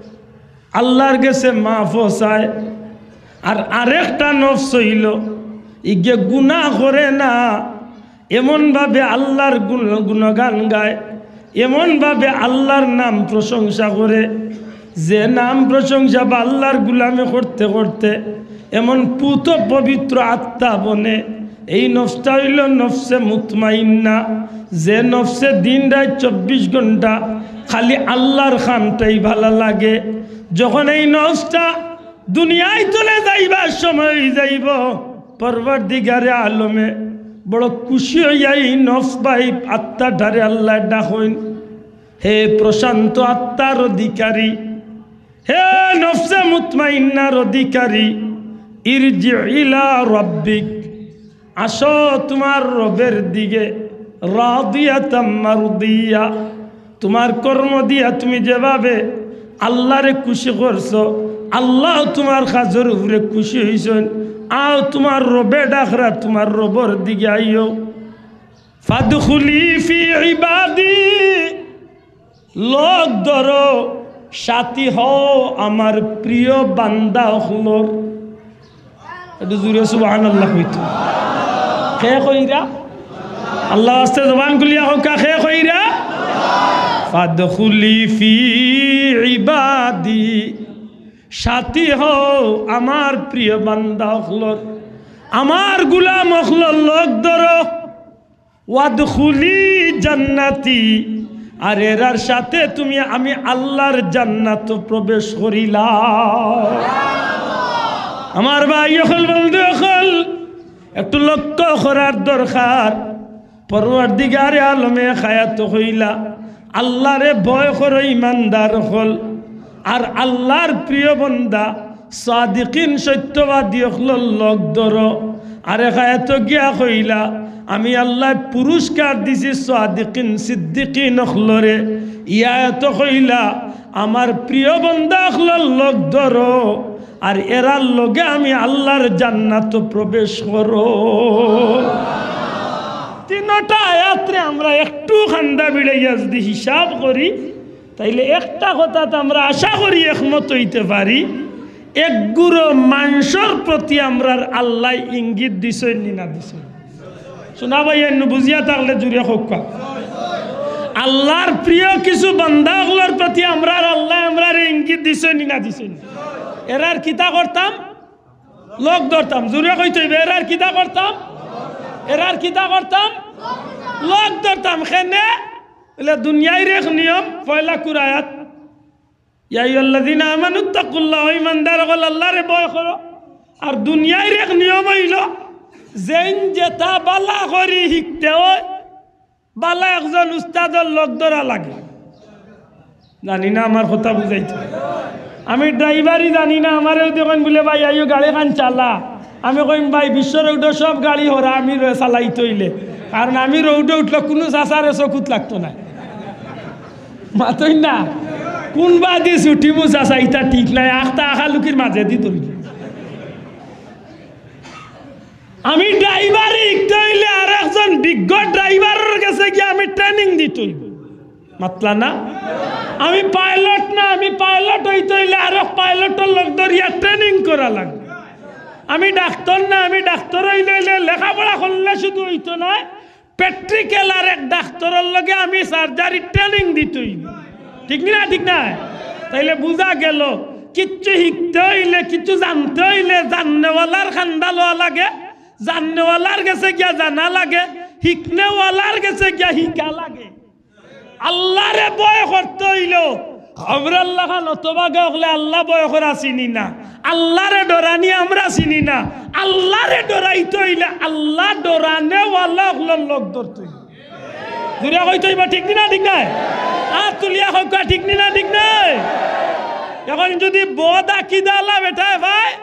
আল্লাহর গেছে মাফও চায়। আর আরেকটা নফস অইলো, ইগে গুনাহ করে না, এমনভাবে আল্লাহর গুণ-, গুণগান গায়, এমনভাবে আল্লাহর নাম প্রশংসা করে, যে নাম প্রশংসা বা আল্লাহর গুলামি করতে করতে এমন পুত পবিত্র আত্মা বনে। এই নফসটা অইলো নফসে মুতমাইন্না, যে নফসে দিন রাইত চব্বিশ ঘন্টা খালি আল্লাহর কামটাই ভালা লাগে। যখন এই নফসটা দুনিয়ার তনে যাইবার সময় অই যাইবো, পরওয়ারদিগারে আলমে বড় খুশি অইয়া এই নফস বা এই আত্মাটারে আল্লায় ডাকইন, "হে প্রশান্ত আত্মার অধিকারী, হে নফসে মুতমাইন্নার অধিকারী, ইরজি ইলা রাব্বিক, আসো তুমার রবের দিকে, রাদিয়াতাম মারদিয়া।" তুমার কর্ম দিয়া তুমি যেভাবে আল্লাহরে খুশি করছো, আল্লাহ তুমার কাজর উপরে খুশি অইছইন। আও, তুমার রবে ডাকরা, তুমার রবর দিকে আইও। ফাদখুলি ফি ইবাদি, লগ ধরো, সাথী হও আমার প্রিয় বান্দা অকলর। একটু জুরে সুবহানাল্লাহ কইতো। কে কইরা? আল্লাহর ওয়াস্তে জবান খুলিয়া কউক্কা, কে কইরা? ফাদখুলি ফি ইবাদি, সাথী হও আমার প্রিয় বান্দা অকলর, আমার গুলাম অকলর লগ ধরো। ওয়াদখুলি জান্নাতি, আর এরার সাথে তুমি আমি আল্লাহর জান্নাতো প্রবেশ করিলাও। আমার ভাই অকল, বন্ধু অকল, একটু লক্ষ্য করার দরকার। পরওয়ারদিগারে আলমে এক আয়াতো কইলা, আল্লাহরে ভয় করো ইমানদার অকল, আর আল্লাহর প্রিয় বন্দা সাদিকিন সত্যবাদী অকলর লগ ধরো। আরেক আয়াতো গিয়া কইলা, আমি আল্লায় পুরস্কার দিছি সাদিকিন সিদ্দিকিন অকলরে। ই আয়াতো কইলা, আমার প্রিয় বন্দা অকলর লগ ধরো, আর এরার লগে আমি আল্লাহর জান্নাতো প্রবেশ করো। তিনটা আয়াতরে আমরা একটু কান্দা ভিড়াইয়া যদি হিসাব করি, তাইলে একটা কথাত আমরা আশা করি একমত অইতে পারি, এক গুরু মানষর প্রতি আমরার আল্লায় ইঙ্গিত দিছইন নি না দিছইন? শুনা ভাই, এন্নু বুঝিয়া থাকলে জুরে কউক্কা। আল্লাহর প্রিয় কিছু বান্দা অকলর প্রতি আমরার আল্লায় আমরারে ইঙ্গিত দিছইন নি না দিছইন? এরার কিতা করতাম? লগ ধরতাম। জুরে কইতে অইবো, এরার কিতা করতাম? এরার কিতা করতাম? লগ ধরতাম। কেনে? বলে দুনিয়ার এক নিয়ম, পয়লা কুরায়াত, ইয়া আইয়ুহাল্লাযীনা আমানুত্তাকুল্লাহ, ও ইমানদার অকল, আল্লাহরে ভয় করো। আর দুনিয়ার এক নিয়ম অইলো, যেইন যেটা ভালা করি শিখতে অয়, ভালা একজন উস্তাদর লগ ধরা লাগে। জানি না আমার কথা বুঝাইতে। আমি ড্রাইভারি জানি না, আমারে যদি কইন বুলে, "ভাই, আইও গাড়িখান চালা।" আমি কইম, "ভাই, বিশ্ব রোডো সব গাড়ি হরা, আমি রে-, চালাইতে অইলে।" কারণ আমি রোডো উঠলে কুনু চাচারে চকুত লাগতো না। মাতইন না। কুনবাদি ছুটিমু চাচা, ইটা ঠিক নাই। আখতা আখালুকির মাঝেদি ধরি। আমি ড্রাইভারি শিখতে অইলে আরেকজন বিজ্ঞ ড্রাইভারর গেছে গিয়া আমি ট্রেনিং দিতে অইবো। মাতলা না? আমি পাইলট না, আমি পাইলট অইতে অইলে আরেক পাইলটর লগ ধরিয়া ট্রেনিং করা লাগবো। আমি ডাক্তর না, আমি ডাক্তর অইলে অইলে লেখাপড়া করলে শুধু অইতো নায়, প্র্যাকটিক্যাল আরেক ডাক্তরর লগে আমি সার্জারি ট্রেনিং দিতে অইবো। ঠিক নি না? ঠিক নায়? তাইলে বুঝা গেল, কিচ্ছু শিখতে অইলে, কিচ্ছু জানতে অইলে জাননেওয়ালার কান্দা লওয়া লাগে, জাননেওয়ালার গেছে গিয়া জানা লাগে, শিখনেওয়ালার গেছে গিয়া শিখা লাগে। আল্লাহরে ভয় করতে অইলো, আমরার লাখান হতভাগা অকলে আল্লাহ ভয় করা চিনি না, আল্লাহরে ডরানি আমরা চিনি না। আল্লাহরে ডরাইতে অইলে আল্লাহ ডরানেওয়ালা অকলর লগ ধরতে অইবো। জুরে কইতে অইবো, ঠিক নি না? ঠিক নায়? আত তুলিয়া কউক্কা, ঠিক নি না? ঠিক নায়? এখন যদি বদ আকিদাআলা বেটায় পায়,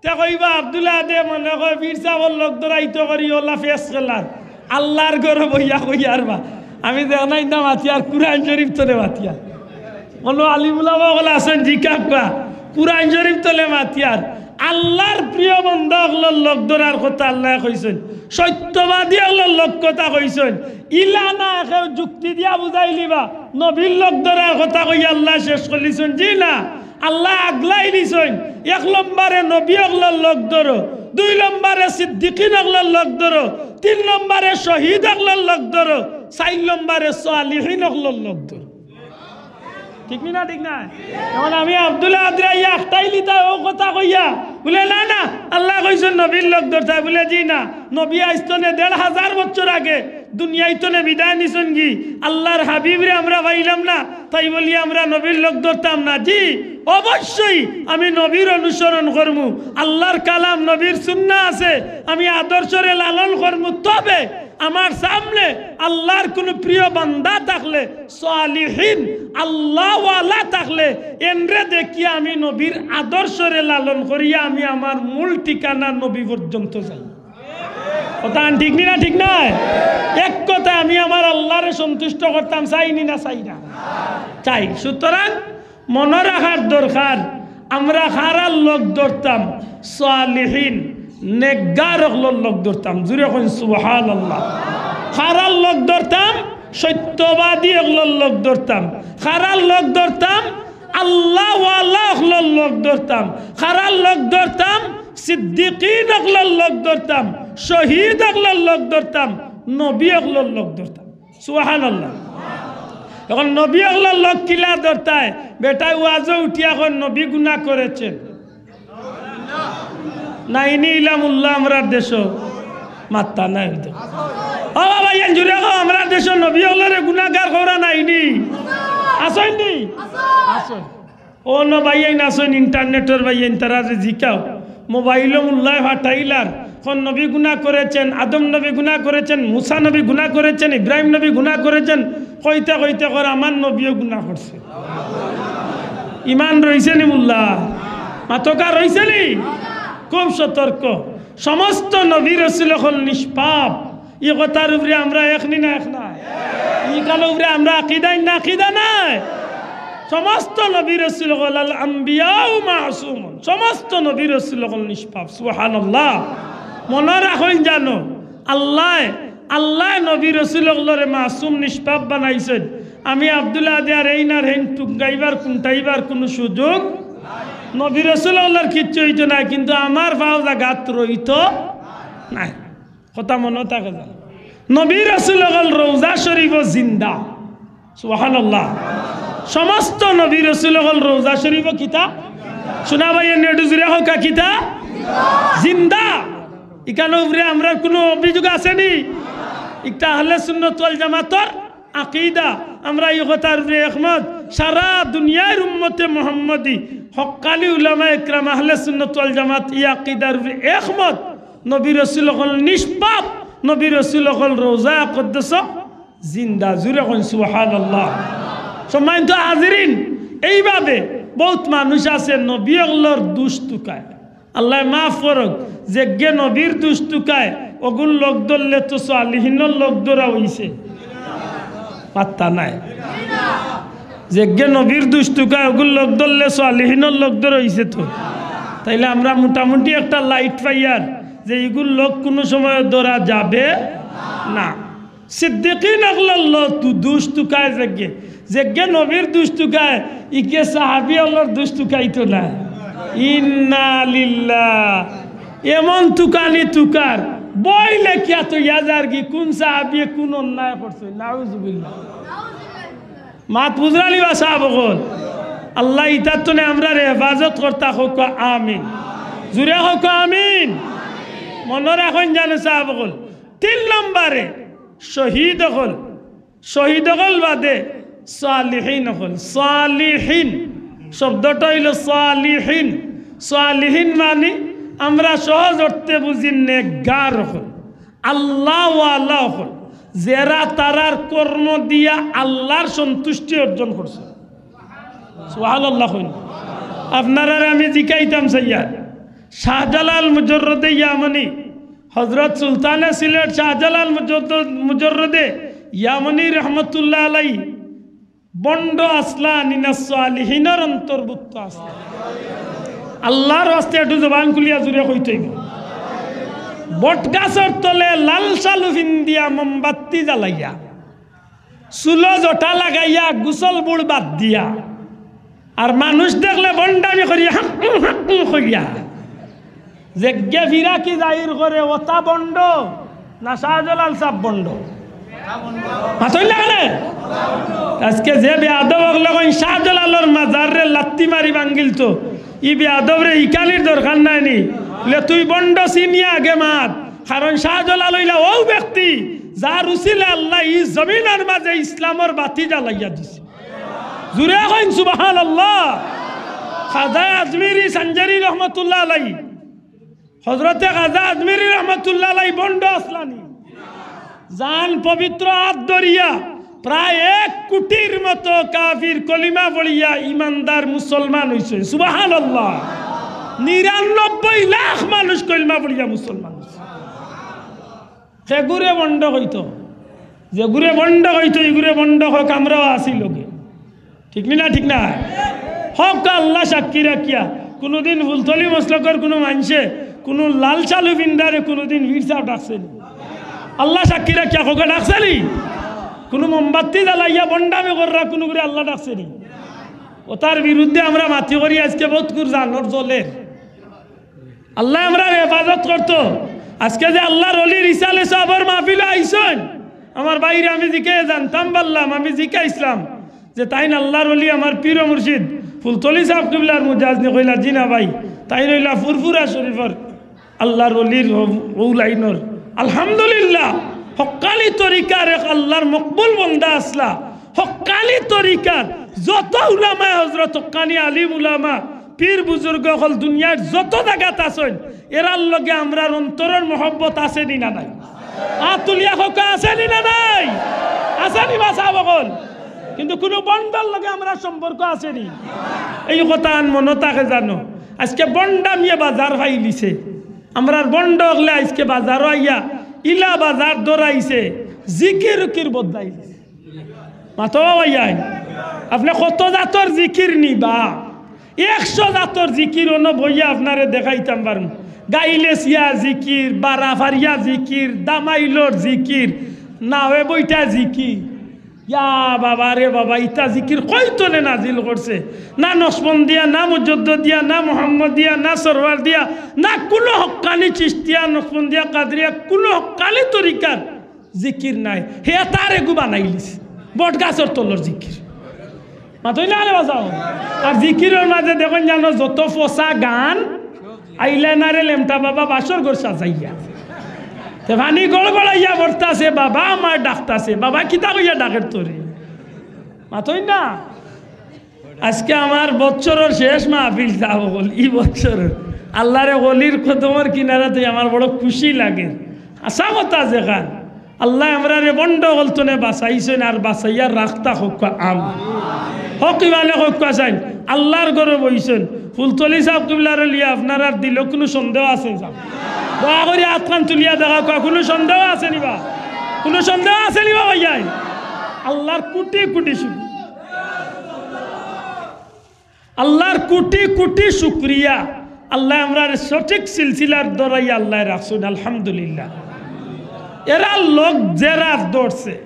তে কইবা, "আব্দুল আহাদে মনে কয় পীর সাবর লগ ধরাইতো করি অলা ফেস খেলার।" আল্লাহর ঘরো বইয়া কইয়ার বা। আমি দেখনা ইন্দা মাতিয়ার, কুরআন শরীফ তলে মাতিয়ার। অনো আলিম উলামা অকল আছইন, জিকাউক্কা, কুরআন শরীফ তলে মাতিয়ার। আল্লাহর প্রিয় বন্দা অকলর লগ ধরার কথা আল্লায় কইছইন, সত্যবাদী অকলর লগ কথা কইছইন। ইলা না কেউ যুক্তি দিয়া বুঝাইলিবা, নবীর লগ ধরার কথা কইয়া আল্লায় শেষ করিলিছইন। জি না, আল্লায় আগলাই দিছইন, এক নম্বরে নবী অকলর লগ ধরো, দুই নম্বরে সিদ্দিকিন অকলর লগ ধরো, তিন নম্বরে শহীদ অকলর লগ ধরো, চাইর নম্বরে সালিহিন অকলর লগ ধরো। ঠিক নি না? ঠিক না? এখন আমি আব্দুল কাদির আইয়া একটাই লিতা ও কথা কইয়া বুলে, "না, না, আল্লায় কইছইন নবীর লগ ধরতায়।" বুলে, "জি না, নবী আইছতনে দেড় হাজার বছর আগে দুনিয়াইতনে বিদায় নিছইন গি, আল্লার হাবিবরে আমরা পাইলাম না, তাই বলি আমরা নবীর লগ ধরতাম না।" জি, অবশ্যই আমি নবীর অনুসরণ করমু, আল্লার কালাম নবীর সুন্নাহ আছে, আমি আদর্শরে লালন করমু। তবে আমার সামনে আল্লার কুনু প্রিয় বান্দা থাকলে, সালিহিন, আল্লাওয়ালা থাকলে, এনরে দেখিয়া আমি নবীর আদর্শরে লালন করিয়া আমি আমার মূল ঠিকানা নবী পর্যন্ত যাই। কথা ঠিক নি না? ঠিক নায়? এক কথা, আমি আমার আল্লারে সন্তুষ্ট করতাম, চাই নি না? চাই না? চাই। সুতরাং মনো রাখার দরকার, আমরা কারার লগ ধরতাম? সালিহিন, নেকগার অকলর লগ ধরতাম। জুরে কইন সুবহানাল্লাহ। কারার লগ ধরতাম? সত্যবাদী অকলর লগ ধরতাম। কারার লগ ধরতাম? আল্লাওয়ালা অকলর লগ ধরতাম। কারার লগ ধরতাম? সিদ্দিকিন অকলর লগ ধরতাম, শহীদ অকলর লগ ধরতাম, নবী অকলর লগ ধরতাম। সুবহানাল্লাহ। এখন নবী অকলর লগ কিলা ধরতায়? বেটায় ওয়াজো উঠিয়া কয়, "নবী গুনা করেছেন।" নাইনি ইলা মুল্লা আমরার দেশো? মাত্তা নাই অইতো। ও বাবা, ইয়ান জুরে কও, আমরার দেশো নবী অকলরে গুনাগার কওরা নাইনি? আছইন নি? আছইন। অনো ভাইয়াইন আছইন, ইন্টারনেটর ভাইয়াইন, তারারে জিকাও। মোবাইলো মুল্লায় ফাটাইলার, কন নবী গুনা করেছেন, আদম নবী গুনা করেছেন, মুসা নবী গুনা করেছেন, ইব্রাহিম নবী গুনা করেছেন, কইতে কইতে কর আমার নবীও গুনা করছে। ইমান রইছে নি মুল্লা? মাতকা রইছে নি? খুব সতর্ক। সমস্ত নবী রসুল অকল নিষ্পাপ। ই কথার উপরে আমরা এক নি না এক নায়? ইখানর উপরে আমরা আকিদাইন না আকিদা নায়? সমস্ত নবী রসুল অকল, আল আম্বিয়াউ মাসুমুন, সমস্ত নবী রসুল অকল নিষ্পাপ। সুবহানাল্লাহ। মনো রাখইন জানো, আল্লায়, আল্লায় নবী রসুল অকলরে মাসুম নিষ্পাপ বানাইছইন। আমি আব্দুল কাদির এইন আর হেইন টুঙ্গাইবার কুন্টাইবার কুনু সুযোগ, নবী রসুল অকলর কিচ্ছু অইতো নায়, কিন্তু আমার পাও জাগাত রইতো নায়। কথা মনো থাকে জানো? নবী রসুল অকল রওজা শরীফো জিন্দা। সুবহানাল্লাহ। সমস্ত নবী রসুল অকল রওজা শরীফো কিতা? শুনা ভাই, এনে একটু জুরে কউক্কা কিতা? জিন্দা। ইখানর উপরে আমরার কুনু অভিযোগ আছে নি? ইটা আহলে সুন্নত ওয়াল জামাতর আকিদা। আমরা ই কথার উপরে একমত। সারা দুনিয়ার উম্মতে মুহাম্মদী, হক্কানি উলামায়ে কেরাম, আহলে সুন্নত ওয়াল জামাত ই আকিদার উপরে একমত। নবী রসুল অকল নিষ্পাপ, নবী রসুল অকল রওজা আকদ্দস জিন্দা। জুরে কইন সুবহানাল্লাহ। সম্মানিত হাজিরিন, এইভাবে বউত মানুষ আছে নবী অকলর দুষ তুকায়। আল্লায় মাফ করউক, যেগিয়ে নবীর দুষ তুকায়, অগুর লগ ধরলে তো সালিহিনর লগ ধরা অইছে। পাত্তা নাই। যেগিয়ে নবীর দুষ তুকায়, অগুর লগ ধরলে সালিহিনর লগ ধরা অইছে তো। তাইলে আমরা মোটামুটি একটা light পাইয়ার যে ইগুর লগ কুনু সময় ধরা যাবে না। সিদ্দিকিন অকলর লগ তু-, দুষ তুকায় যেগিয়ে, যেগিয়ে নবীর দুষ তুকায়, ইগিয়ে সাহাবী অকলর দুষ তুকাইতো নায়। ইন্না লিল্লাহ। এমন তুকানি তুকার, বই লেখিয়া থইয়া যারগি, কুন সাহাবীয়ে কুন অন্যায় করছে, নাউজুবিল্লাহ। মাত বুঝরা নি বা সাব অকল? আল্লায় ইতার তনে আমরারে হেফাজত করতা, কউক্কা আমিন। জুরে কউক্কা আমিন। মনো রাখইন জানো সাব অকল। তিন নম্বরে শহীদ অকল, শহীদ অকল বাদে সালিহিন অকল। সালিহিন শব্দটা অইলো সালিহিন। সালিহিন মানি আমরা সহজ অর্থে বুঝি নেকগার অকল, আল্লাওয়ালা অকল, যেরা তারার কর্ম দিয়া আল্লার সন্তুষ্টি অর্জন করছে। সুবহানাল্লাহ কইন। আপনারারে আমি জিকাইতাম চাইয়ার, শাহজালাল মুজররদে ইয়ামনি, হযরত সুলতানে সিলেট শাহজালাল মুজররদ-, মুজররদে ইয়ামনি রহমতুল্লাহ আলাই ভন্ড আছলা নি না সালিহিনর অন্তর্ভুক্ত আছলা? আল্লার ওয়াস্তে একটু জবান খুলিয়া জুরে কইতে অইবো। বটগাছর তলে লাল শালু ফিন্দিয়া মোমবাতি জ্বালাইয়া, চুলো জটা লাগাইয়া, গোসল বুড় বাদ দিয়া, আর মানুষ দেখলে ভন্ডামি করি, হাঁক, হাঁক করিয়া। যেগে ফিরাকি জাহির করে, ওটা ভন্ড না শাহজালাল সাব ভন্ড? মাতইন না কেনে? আজকে যে বেয়াদব অকলে কইন শাহজালালর মাজাররে লাত্তি মারি ভাঙ্গিলতো, ই বেয়াদবরে হিকানির দরকার নাই নি? বলে, তুই ভন্ড চিনিয়া আগে মাত, কারণ শাহজালাল অইলা অউ ব্যক্তি, যার উসিলে আল্লায় ই জমিনর মাঝে ইসলামর বাতি জ্বালাইয়া দিছে। জুরে কইন সুবহানাল্লাহ। খাজা আজমিরি সানজারি রহমতুল্লাহ আলাই, হযরতে খাজা আজমিরি রহমতুল্লাহ আলাই ভন্ড আছলা নি? যান পবিত্র আত ধরিয়া প্রায় এক কোটির মতো কাফির কলিমা পড়িয়া ইমানদার মুসলমান অইছে। সুবহানাল্লাহ। নিরানব্বই লাখ মানুষ কলিমা পড়িয়া মুসলমান অইছে। সেগুরে ভন্ড কইতো, যেগুরে ভন্ড কইতো, ইগুরে ভন্ড কউক, আমরাও আছি লগে। ঠিক নি না? ঠিক না? হক আল্লাহ সাক্ষী রাখিয়া, কুনুদিন ফুলতলি মসলকর কুনু মানষে কুনু লাল শালু পিন্দারে কুনুদিন পীর সাব ডাকছে নি? আল্লাহ সাক্ষী রাখিয়া কউক্কা, ডাকছে নি? কুনু মোমবাতি জ্বালাইয়া ভন্ডামি কররা কুনুগুরে আল্লায় ডাকছে নি? অতার বিরুদ্ধে আমরা মাতি করি, আজকে বউতকুর জানর জ্বলের। আল্লায় আমরার হেফাজত করতো। আজকে যে আল্লাহর ওলি রিসালে সাবর মাহফিলো আইছইন, আমার ভাইরে আমি জিকাইয়া জানতাম পারলাম, আমি জিকাইছলাম যে তাইন আল্লাহর ওলি আমার পীর ও মুর্শিদ ফুলতলি সাব কিবলার মুজাজ নি? কইলা, "জি না ভাই, তাইন অইলা ফুরফুরা শরীফর আল্লাহর ওলির অউ লাইনর।" আলহামদুলিল্লাহ, হক্কানি তরিকার এক আল্লাহর মকবুল বন্দা আছলা। হক্কানি তরিকার যত উলামায়ে হযরত, হক্কানি আলিম উলামা, পীর বুজুর্গ অকল দুনিয়ার যত জাগাত আছইন, এরার লগে আমরার অন্তরর মহব্বত আছে নি না নাই? আত তুলিয়া কউক্কা, আছে নি না নাই? আছে নি বা সাব অকল? কিন্তু কুনু ভন্ডর লগে আমরার সম্পর্ক আছে নি? এই কথাখান মনো থাকে জানো। আজকে ভন্ডামিয়ে বাজার পাইলিছে। আমরার ভন্ড অকলে আজকে বাজারো আইয়া ইলা বাজার ধরাইছে, জিকির উকির বদলাই দিছে। মাতো ভাইয়াইন, আপনে কত জাতর জিকির নিবা? একশো জাতর জিকির অনো বইয়া আপনারে দেখাইতাম পারমু। গাইলেছিয়া জিকির, বারাফারিয়া জিকির, দামাইলর জিকির, নাওয়ে বইটা জিকির। ইয়া বাবা রে বাবা, ইতা জিকির কই তনে নাজিল করছে? না নকশবন্দিয়া, না মুজদ্দদিয়া, না মোহাম্মদিয়া, না সরওয়ারদিয়া, না কুনু হক্কানি চিশতিয়া, নকশবন্দিয়া, কাদরিয়া, কুনু হক্কানি তরিকার জিকির নাই। হে তার এগু বানাইলিছে বট গাছর তলর জিকির। মাতইন না রে বাজাও। আর জিকিরর মাঝে দেখইন জানো যত ফসা গান, আইলাইনারে লেমটা বাবা বাসর ঘর সাজাইয়া। তে পানি গড়গড়াইয়া পড়তাছে, "বাবা আমার ডাকতাছে।" বাবা কিতা কইয়া ডাকের তোরে? মাতইন না। আজকে আমার বছরর শেষ মাহফিল সাব অকল, ই বছর আল্লাহর এক ওলির কদমর কিনারাত আমার বড় খুশি লাগে। হাছা কথা যেখান, আল্লায় আমরারে ভন্ড অকল তনে বাচাইছইন আর বাচাইয়া রাখতা কউক্কা আম। হক ইমানে কউক্কা চাইন, আল্লাহর ঘরো বইছইন। ফুলতলি সাব কিবলারে লইয়া আপনারার দিলো কুনু সন্দেহ আছে নি সাব? দয়া করি আতখান তুলিয়া দেখাউক্কা, কুনু সন্দেহ আছে নি বা? কুনু সন্দেহ আছে নি বা ভাইয়াইন? আল্লাহর কুটি কুটি শুকরিয়া। আল্লাহর কুটি কুটি শুকরিয়া, আল্লায় আমরারে সঠিক সিলসিলার ধরাইয়া আল্লায় রাখছইন, আলহামদুলিল্লাহ। এরার লগ যেরার ধরছে,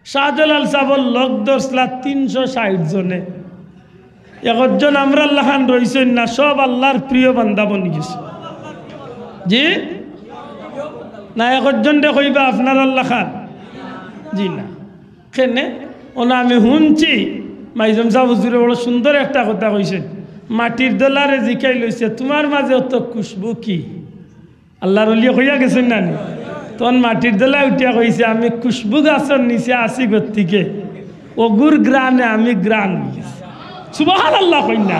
শাহজালাল সাবর লগ ধরছলা তিনশো ষাইট জনে। একজন আমরার লাখান রইছইন না, সব আল্লাহর প্রিয় বান্দা বনি গেছে। জি না, একজনরে কইবা আপনারার লাখান? জি না। কেনে? অনো আমি হুনছি, মাইজম সাব হুজুরে বড় সুন্দর একটা কথা কইছইন। মাটির দলারে জিকাইল অইছে, "তুমার মাঝে অত খুশবু কি?" আল্লাহর ওলিয়ে কইয়া গেছইন না নি? তখন মাটির দলায় উঠিয়া কইছে, "আমি খুশবু গাছর নিচে আছি গতিকে অগুর ঘ্রাণে আমি ঘ্রাণ অইগেছি।" সুবহানাল্লাহ কইন না।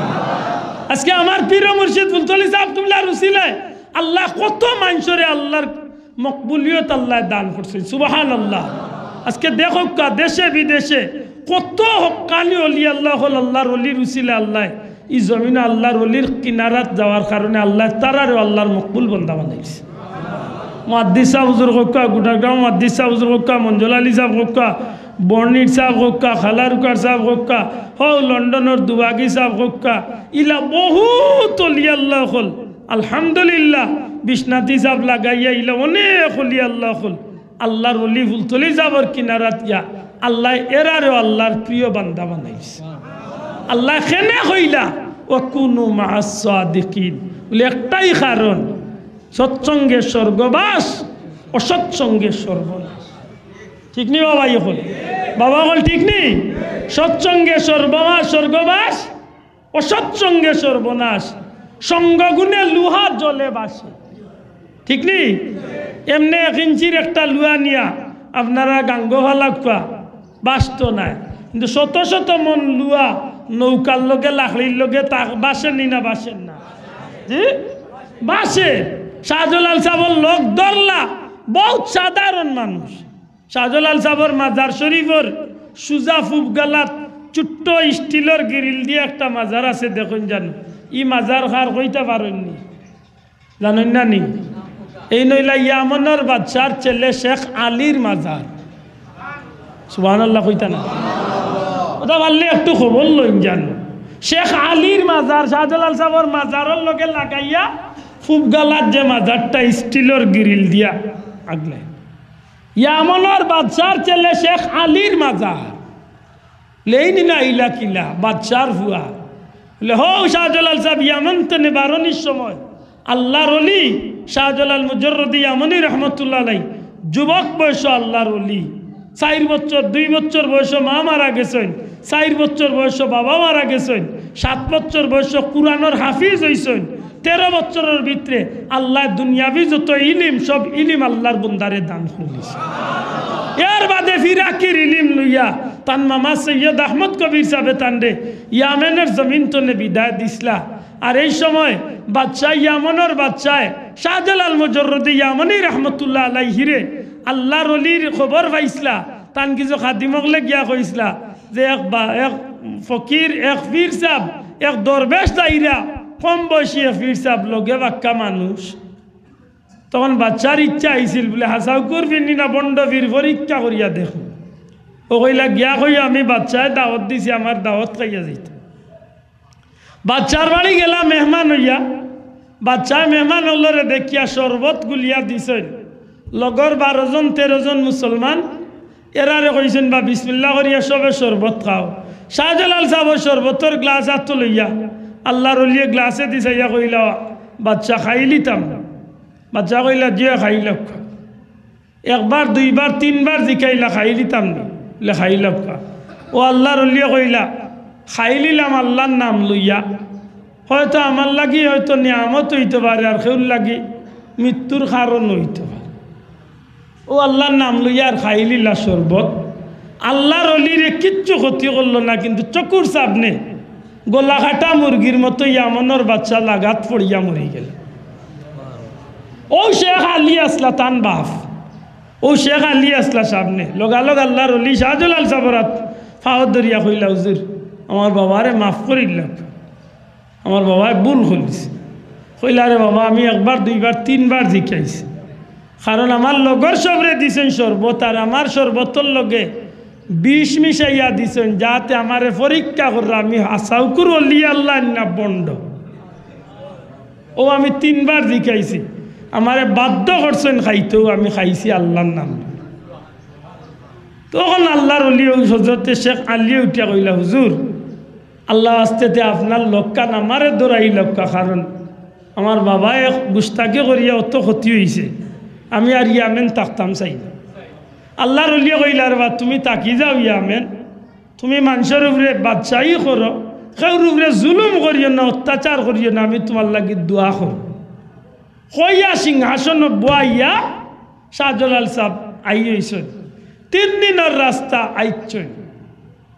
আজকে আমার পীর ও মুর্শিদ ফুলতলি সাব কিবলার উসিলায় আল্লায় কত মানষরে আল্লাহর মকবুলিয়ত আল্লায় দান করছইন। সুবহানাল্লাহ। আজকে দেখউক্কা, দেশে বিদেশে কত হক্কানি ওলি আল্লাহ অকল, আল্লাহর ওলির উসিলায় আল্লায় ই জমিনো আল্লাহর ওলির কিনারাত যাওয়ার কারণে আল্লায় তারারেও আল্লাহর মকবুল বন্দা বানাইছে। মুহাদ্দিস সাব হুজুর কউক্কা, গুটাগ্রাম মুহাদ্দিস সাব হুজুর কউক্কা, মঞ্জুল আলী সাব কউক্কা, বর্ণির সাব কউক্কা, খালারুকার সাব কউক্কা, হউ লন্ডনর দুবাগি সাব কউক্কা, ইলা বহুত ওলি আল্লাহ অকল। আলহামদুলিল্লাহ, বিশ্বনাথী সাব লাগাইয়া ইলা অনেক ওলি আল্লাহ অকল। আল্লাহর ওলি ফুলতলি সাবর কিনারাত গিয়া আল্লায় এরারেও আল্লাহর প্রিয় বান্দা বানাইছে। আল্লায় কেনে কইলা, "ওয়াকুনু মা'আস সাদিকিন।" বলে একটাই কারণ, সৎসঙ্গে স্বর্গবাস, অসৎসঙ্গে সর্বনাশ। ঠিক নি বাবা? ইয়ে কইল, বাবা বল, ঠিক নি? সৎসঙ্গে সর্বমা-, স্বর্গবাস, অসৎসঙ্গে সর্বনাশ। সঙ্গগুণে লোহা জলে ভাসে, ঠিক নি? এমনে এক ইঞ্চির একটা লুয়া নিয়া আপনারা গাঙ্গো ফালাউক্কা, ভাসতো নায়। কিন্তু শত শত মন লুয়া নৌকার লগে, লাকড়ির লগে তা ভাসেনি না, ভাসের না? জি, ভাসে। শাহজালাল সাবর লগ ধরলা, বউত সাধারণ মানুষ। শাহজালাল সাবর মাজার শরীফর সুজা পুব গালাত ছোট্ট স্টিলর গ্রিল দিয়া একটা মাজার আছে, দেখইন জানো। ই মাজার কার কইতা পারইন নি? জানইন না নি? এইন অইলা ইয়ামনর বাদশার ছেলে শেখ আলীর মাজার। সুবহানাল্লাহ কইতা না? ওটা পারলে একটু খবর লইন জানো। শেখ আলীর মাজার, শাহজালাল সাবর মাজারর লগে লাগাইয়া পুব গালাত যে মাজারটা স্টিলর গ্রিল দিয়া আগলে। ইয়ামনর বাদশার ছেলে শেখ আলীর মাজার। লেইনি না ইলা কিলা, বাদশার ফুয়া। বলে, "হো শাহজালাল সাব, ইয়ামন তনে বারনির সময় আল্লাহর অলি শাহজালাল মুজররদি ইয়ামনি রহমতুল্লাহ আলাই, যুবক বয়স আল্লাহর অলি, চাইর বছর, দুই বছর বয়স মা মারা গেছইন, চাইর বছর বয়স বাবা মারা গেছইন, সাত বছর বয়স কুরআনর হাফিজ অইছইন, তেরো বছরর ভিতরে আল্লায় দুনিয়াবি যত ইলিম, সব ইলিম আল্লাহর বন্দারে দান করিলিছে।" এর বাদে ফিরাকির ইলিম লইয়া তান মামা সৈয়দ আহমদ কবির সাবে তানরে ইয়ামেনর জমিন তনে বিদায় দিছলা। আর এই সময় বাদশাহ, ইয়ামনর বাদশায় শাহজালাল মুজররদি ইয়ামনি রহমতুল্লাহ আলাইহিরে আল্লাহর অলির খবর পাইছলা। তান কিছু খাদিমকলে গিয়া কইছলা যে এক বা-, এক ফকির, এক পীর সাব, এক দরবেশ যাইরা, কম বয়সী এক পীর সাব, লগে বাক্কা মানুষ। তখন বাদশার ইচ্ছা আইছিল বুলে, "হাছাউকুর ফির নি না বন্ড ফির, পরীক্ষা করিয়া দেখমু।" অউ কইলা, "গিয়া কইও আমি বাদশায় দাওয়াত দিছি, আমার দাওয়াত খাইয়া যাইতা।" বাদশার বাড়ি গেলা মেহমান অইয়া। বাদশায় মেহমান অকলরে দেখিয়া শরবত গুলিয়া দিছইন। লগর বারো জন, তেরো জন মুসলমান, এরারে কইছইন, "বা বিসমিল্লাহ করিয়া সবে শরবত খাও।" শাহজালাল সাবর শরবতর গ্লাস আতো লইয়া আল্লাহর অলিয়ে গ্লাসেদি চাইয়া কইলা, "বাদশা, খাইলিতাম?" বাদশা কইলা, "জি অয়, খাইলাউক্কা।" একবার, দুইবার, তিনবার জিকাইলা, "খাইলিতাম নি?" বুলে, "খাইলাউক্কা।" অউ আল্লাহর অলিয়ে কইলা, "খাইলিলাম আল্লাহর নাম লইয়া, হয়তো আমার লাগি হয়তো নিয়ামত অইতো পারে, আর কেউর লাগি মৃত্যুর কারণ অইতো পারে।" অউ আল্লাহর নাম লইয়া আর খাইলিলা শরবত। আল্লাহর অলিরে কিচ্ছু ক্ষতি করলো না, কিন্তু চকুর সামনে গলা কাটা মুরগির মতো ইয়ামনর বাদশা লাগাত পড়িয়া মরি গেল। অউ শেখ আলী আছলা তান বাপ, অউ শেখ আলী আছলা সামনে। লগালগ আল্লাহর অলি শাহজালাল সাবর আত পাওত ধরিয়া কইলা, "হুজুর, আমার বাবারে মাফ করিলাউক্কা, আমার বাবায় ভুল করিলিছে।" কইলা, "আরে বাবা, আমি একবার, দুইবার, তিনবার জিকাইছি, কারণ আমার লগর সবরে দিছইন শরবত, আর আমার শরবতর লগে বিষ মিশাইয়া দিছইন, যাতে আমারে পরীক্ষা কররা, আমি হাছাউকুর অলি আল্লাহ না বন্ড। অউ আমি তিনবার জিকাইছি, আমারে বাধ্য করছইন খাইতে, অউ আমি খাইছি আল্লাহর নাম।" তখন আল্লাহর অলি অউ হজরতে শেখ আলীয়ে উঠিয়া কইলা, "হুজুর, আল্লাহর ওয়াস্তে তে আপনার লগ খান আমারে ধরাইলাউক্কা, কারণ আমার বাবায় গুস্তাখি করিয়া অত ক্ষতি অইছে, আমি আর ইয়ামেন থাকতাম চাই না।" আল্লাহর অলিয়ে কইলা, "রে বা, তুমি থাকি যাও ইয়ামেন, তুমি মানষর উপরে বাদশাহি করো, কেউর উপরে জুলুম করিও না, অত্যাচার করিও না, আমি তুমার লাগি দোয়া করমু।" কইয়া সিংহাসন বওয়াইয়া শাহজালাল সাব আইছইন। তিন দিনর রাস্তা আইছইন।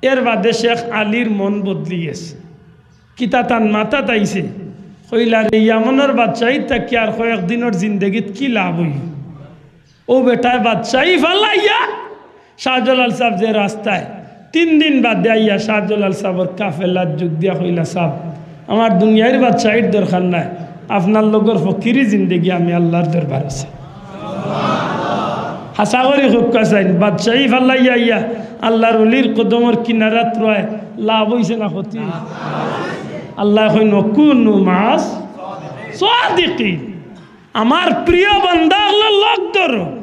এর বাদে শেখ আলীর মন বদলি গেছে। কিতা তান মাথাত আইছে? কইলা, "রে, ইয়ামনর বাদশাহিত থাকি আর কয়েক দিনর জিন্দেগিত কি লাভ অইবো?" অউ বেটায় বাদশাহি ফালাইয়া শাহজালাল সাব যে রাস্তায়, তিন দিন বাদে আইয়া শাহজালাল সাবর কাফেলাত যোগ দিয়া কইলা, "সাব, আমার দুনিয়ার বাদশাহির দরকার নাই, আপনার লগর ফকিরি জিন্দেগি আমি আল্লাহর দরবারো চাই।" হাছা করি কউক্কা চাইন, বাদশাহি ফালাইয়া আইয়া আল্লাহর অলির কদমর কিনারাত রয়, লাভ অইছে না ক্ষতি? আল্লায় কইন, "ওয়াকুনু মা'আস সাদিকিন।" আমার প্রিয় বান্দা অকলর লগ ধরো,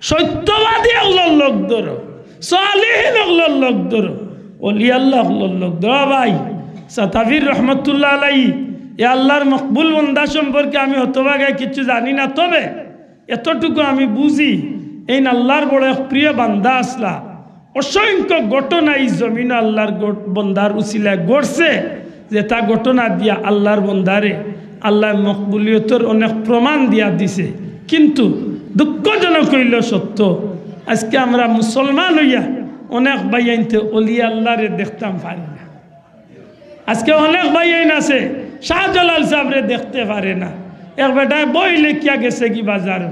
সত্যবাদী অকলর লগ ধরো, সালিহিন অকলর লগ ধরো, অলি আল্লাহ অকলর লগ ধরো। ভাই, সাতাবির রহমতুল্লাহ আলাই, এ আল্লাহর মকবুল বন্দা সম্পর্কে আমি হতভাগা কিছু জানি না, তবে এতটুকু আমি বুঝি, এইন আল্লাহর বড় এক প্রিয় বান্দা আছলা। অসংখ্য ঘটনা ই জমিনো আল্লাহর গট-, বন্দার উসিলায় ঘটছে, যেতা ঘটনা দিয়া আল্লাহর বন্দারে আল্লায় মকবুলিয়তর অনেক প্রমাণ দিয়া দিছে। কিন্তু দুঃখজনক অইলো সত্য, আজকে আমরা মুসলমান অইয়া অনেক ভাইয়াইন্তে অলি আল্লাহরে দেখতাম পারি না। আজকে অনেক ভাইয়াইন আছে, শাহজালাল সাবরে দেখতে পারে না। এক বেটায় বই লেখিয়া গেছেগি বাজারো,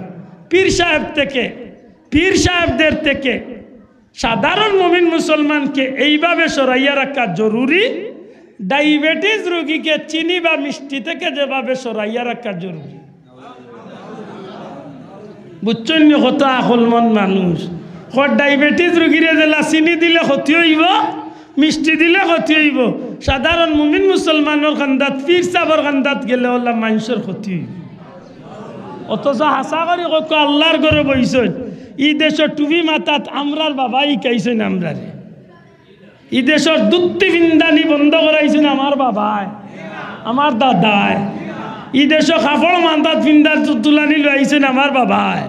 পীর সাহেব থেকে, পীর সাহেবদের থেকে সাধারণ মুমিন মুসলমানকে এইভাবে সরাইয়া রাখা জরুরি, ডায়াবেটিস রোগীকে চিনি বা মিষ্টি থেকে যেভাবে সরাইয়া রাখা জরুরি। বুঝছইন নি? কত আকলমন্দ মানুষ। কর ডায়াবেটিস রুগীরে যেলা চিনি দিলে ক্ষতি অইবো, মিষ্টি দিলে ক্ষতি অইবো, সাধারণ মুমিন মুসলমানর কান্দাত, পীর সাবর কান্দাত গেলে অলা মানষর ক্ষতি অইবো। অথচ হাছা করি কউক্কা, আল্লাহর ঘরো বইছইন, ই দেশো টুপি মাথাত আমরার বাবায় হিকাইছইন আমরারে। ই দেশর ধুত্তি ফিন্দানি বন্ধ করাইছইন আমার বাবায়, আমার দাদায়। ই দেশো কাপড় মাথাত ফিন্দার তু-, তুলানি লইয়াইছইন আমার বাবায়।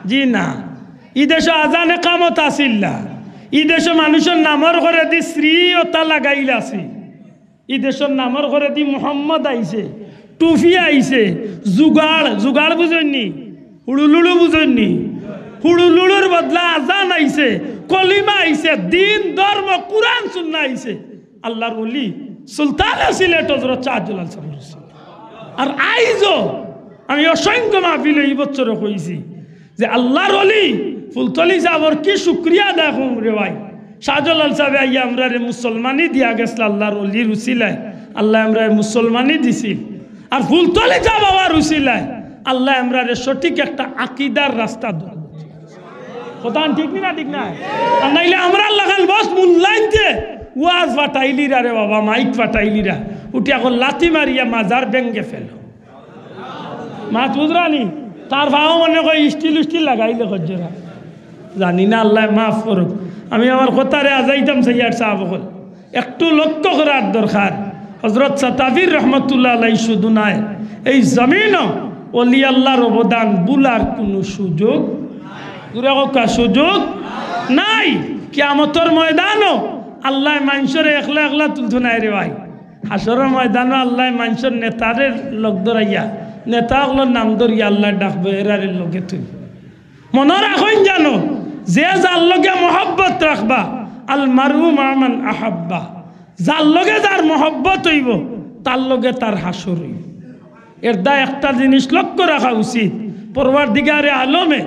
জি না। ই দেশো আজান একামত আছিল না। ই দেশো মানুষর নামর ঘরেদি শ্রী অতা লাগাইল আছিল। ই দেশর নামর ঘরেদি মোহাম্মদ আইছে, টুপি আইছে, জুগাড়, জুগাড় বুঝইন নি? হুড়ুলুড়ু বুঝইন নি? হুড়ুলুড়ুর বদলা আজান আইছে, কলিমা আইছে, দিন, ধর্ম, কুরআন, সুন্নাহ আইছে। আল্লাহর ওলি সুলতানে সিলেট হযরত শাহজালাল সাহেব। আর আইজও আমি অসংখ্য মাহফিলে ই বছরও কইছি যে আল্লাহর ওলি ফুলতলি সাহেবর কি শুকরিয়া আদায় করমু রে ভাই। শাহজালাল সাহেবে আইয়া আমরারে মুসলমানি দিয়া গেছলা আল্লাহর ওলির উসিলায়, আল্লায় আমরারে মুসলমানি দিছিল। আর ফুলতলি সাহেব বাবার উসিলায় আল্লায় আমরারে সঠিক একটা আকিদার রাস্তা দেন। কথা ঠিক নি না? ঠিক না? আর নাইলে আমরার লাখান বস মূল্যাইন্তে ওয়াজ ফাটাইলিরা রে বাবা, মাইক ফাটাইলিরা, উঠিয়া কর লাথি মারিয়া মাজার ভেঙ্গে ফেলো। মাত বুঝরা নি? তার ভাও মনে কয় স্টিল উস্টিল লাগাইলে খজ্জরা। জানি না, আল্লায় মাফ করুক। আমি আমার কথারে আজাইতাম সৈয়াদ সাহেব অকল। একটু লক্ষ্য করার দরকার। হযরত সাতাবির রহমতুল্লাহ আলাই শুধু নায়, এই জমিনো অলি আল্লাহর অবদান ভুলার কুনু সুযোগ, জুরে কউক্কা, সুযোগ নাই। কিয়ামতর ময়দানো আল্লায় মানষরে একলা একলা তুলতো নায় রে ভাই। হাশরর ময়দানো আল্লায় মানষর নেতারে লগ ধরাইয়া, নেতা অকলর নাম ধরিয়া আল্লায় ডাকবো, এরারে লগে তুই। মনো রাখইন জানো, যে যার লগে মহব্বত রাখবা, আল মারউ মাআ মান আহাব্বা, যার লগে যার মহব্বত অইবো, তার লগে তার হাশর অইবো। এরদায় একটা জিনিস লক্ষ্য রাখা উচিত, পরওয়ারদিগারে আলমে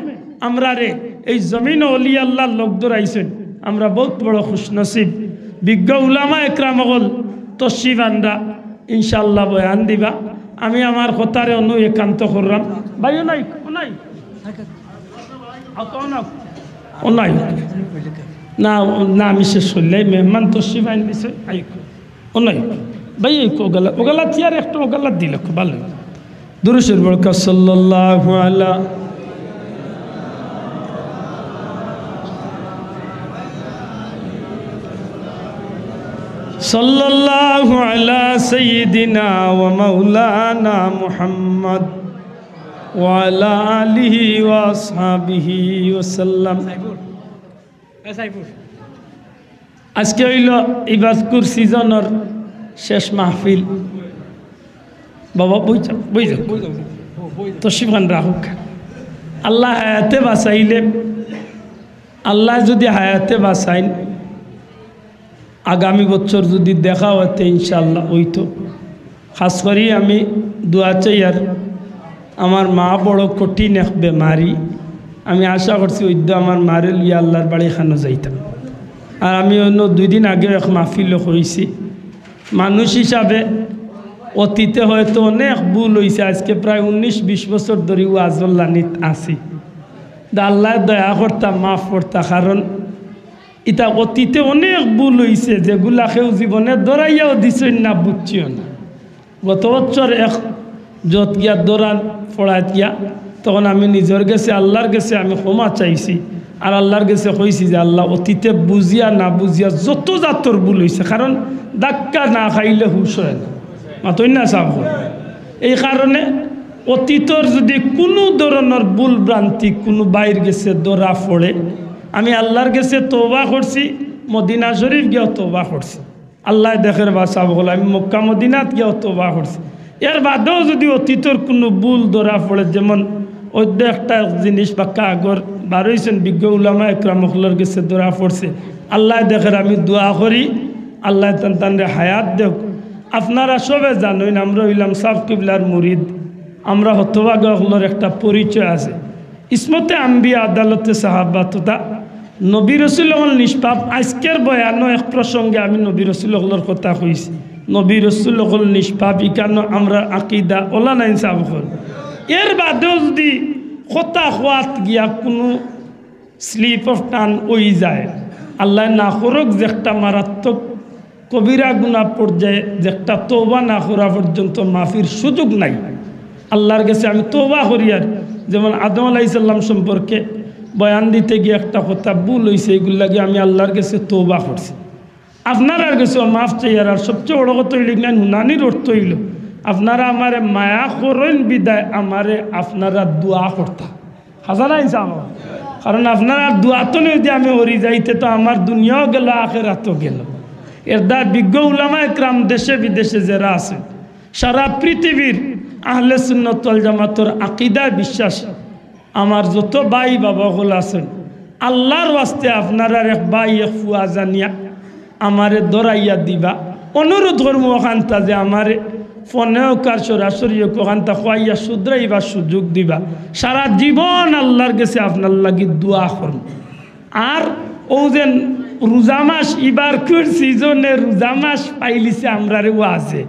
আমরারে এই জমিনো অলি আল্লাহর লগ ধরাইছইন, আমরা বউত বড় খুশনসিব। বিজ্ঞ উলামা একরাম অকল তশরিফ আনরা, ইনশাআল্লাহ বয়ান দিবা। আমি আমার কথারে অনো একান্ত কররাম। ভাই, অনো আউক, অনো আউক। আউক, অনো আউক। অনো আউক। না, না, আমি শেষ করলে মেহমান তশরিফ আইন দিছে, আউক। অনো আউক। ভাই, আউক, অগুলা, অগুলা চেয়ার একটা অগুলা দিলে খুব ভালা অইবো। দুরুদ শরিফ পড়উক্কা, সাল্লাল্লাহু আলা, সাল্লাল্লাহু আলা সাইয়্যিদিনা ওয়া মাওলানা মুহাম্মদ ওয়া আলা আলিহি ওয়া আসহাবিহি ওয়া সাল্লাম। আজকে অইলো ইবাদকুর সিজনর শেষ মাহফিল। বাবা, বই যাও, বই যাও। তশরিফ খান রাখউক। আল্লায় হায়াতে বাঁচাইলে, আল্লায় যুদি হায়াতে বাঁচাইন, আগামী বছর যুদি দেখা অয় তে ইনশাআল্লাহ অইতো। খাছ করি আমি দোয়া চাইয়ার, আমার মা বড় কঠিন এক বেমারি। আমি আশা করছি অইদ্য আমার মারে লইয়া আল্লার বাড়ি খানো যাইতাম। আর আমি অনো দুইদিন আগেও এক মাহফিলো কইছি, মানুষ হিসাবে অতীতে হয়তো অনেক ভুল অইছে, আজকে প্রায় উনিশ বিশ বছর ধরি ওয়াজর লাইনত আছি। দা আল্লায় দয়া করতা, মাফ করতা, কারণ ইতা অতীতে অনেক ভুল অইছে, যেগুলা কেউ জীবনে ধরাইয়াও দিছইন না, বুঝছিও না। গত বছর এক জত গিয়া ধরার পড়াত গিয়া, তখন আমি নিজর গেছে, আল্লার গেছে আমি ক্ষমা চাইছি। আর আল্লার গেছে কইছি যে, "আল্লা, অতীতে বুঝিয়া না বুঝিয়া যত জাতর ভুল অইছে, কারণ ধাক্কা না খাইলে হুশ অয় না।" মাতইন না সাব? এই কারণে অতীতর যুদি কুনু ধরনর ভুল ভ্রান্তি কুনু ভাইর গেছে ধরা পড়ে, আমি আল্লার গেছে তওবা করছি, মদিনা শরীফ গিয়াও তওবা করছি। আল্লায় দেখের বা সাব অকল, আমি মক্কা মদিনাত গিয়াও তওবা করছি। এর বাদেও যুদি অতীতর কুনু ভুল ধরা পড়ে, যেমন অইদ্য একটা জিনিস বাক্কা আগর বারইছইন বিজ্ঞ উলামা একরাম অকলর গেছে ধরা পড়ছে, আল্লায় দেখের, আমি দোয়া করি, আল্লায় তান তানরে হায়াত দেউক। আপনারা সবে জানইন, আমরা অইলাম সাব কিবলার মুরিদ, আমরা হতভাগা অকলর একটা পরিচয় আছে। ইসমতে আম্বিয়া, আদালতে সাহাবা তথা নবী রসুল অকল নিষ্পাপ। আইজকের বয়ানও এক প্রসঙ্গে আমি নবী রসুল অকলর কথা কইছি। নবী রসুল অকল নিষ্পাপ, ইখানো আমরার আকিদা অলা নাইন সাব অকল। এর বাদেও যুদি কথা কওয়াত গিয়া কুনু slip of tongue অই যায়, আল্লায় না করউক, যে একটা মারাত্মক কবিরা গুনা পর্যায়ে যে একটা তওবা না করা পর্যন্ত মাফির সুযোগ নাই। আল্লার গেছে আমি তওবা করিয়ার, যেমন আদম আলাইহিস সালাম সম্পর্কে বয়ান দিতে গিয়া একটা কথা ভুল অইছে, ইগুর লাগি আমি আল্লার গেছে তওবা করছি। আপনারার গেছেও মাফ চাইয়ার। আর সবচেয়ে বড় কথা অইল, ইখান হুনানির অর্থ অইল, আপনারা আমারে মায়া করইন বিধায় আমারে আপনারা দোয়া করতা। Hacha nine sub? কারণ আপনারার দোয়া তনে যুদি আমি হরি যাই, তে তো আমার দুনিয়াও গেল, আখেরাতও গেল। এর দ্বারা বিজ্ঞ উলামা একরাম দেশে বিদেশে যেরা আছে, সারা পৃথিবীর আহলে সুন্নাত ওয়াল জামাতর আকিদায় বিশ্বাস, আমার যত ভাই বাবা অকল আছইন, আল্লার ওয়াস্তে আপনারার এক ভাই এক ফুয়া জানিয়া আমারে ধরাইয়া দিবা। অনুরোধ করমু অখানতা যে আমারে ফোনে অউক আর সরাসরি অউক, অখানতা কওয়াইয়া শুধরাইবার সুযোগ দিবা। সারা জীবন আল্লার গেছে আপনার লাগি দোয়া করমু। আর অউ যেন রোজা মাস, ইবারকুর সিজনে রোজা মাস পাইলিছে আমরারে ওয়াজে,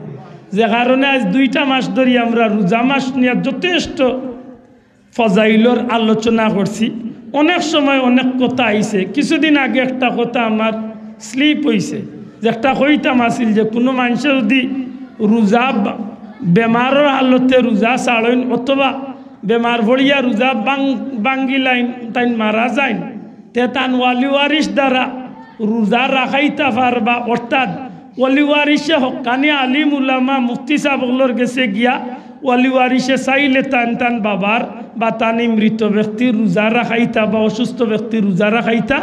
যে কারণে আইজ দুইটা মাস ধরি আমরা রোজা মাস নিয়া যথেষ্ট ফজাইলর আলোচনা করছি। অনেক সময় অনেক কথা আইছে। কিছুদিন আগে একটা কথা আমার slip অইছে, যে একটা কইতাম আছিল যে কুনু মানষে যুদি রোজা বা-, বেমারর হালতে রোজা ছাড়ইন অথবা বেমার পড়িয়া রোজা ভাং-, ভাঙ্গিলাইন, তাইন মারা যাইন, তে তান ওয়ালি ওয়ারিশ দ্বারা রোজা রাখাইতা পারবা, অর্থাৎ ওয়ালি ওয়ারিশে হক্কানি আলিম উলামা মুফতি সাব অকলর গেছে গিয়া ওয়ালি ওয়ারিশে চাইলে তান তান বাবার বা তান ই মৃত ব্যক্তির রোজা রাখাইতা বা অসুস্থ ব্যক্তির রোজা রাখাইতা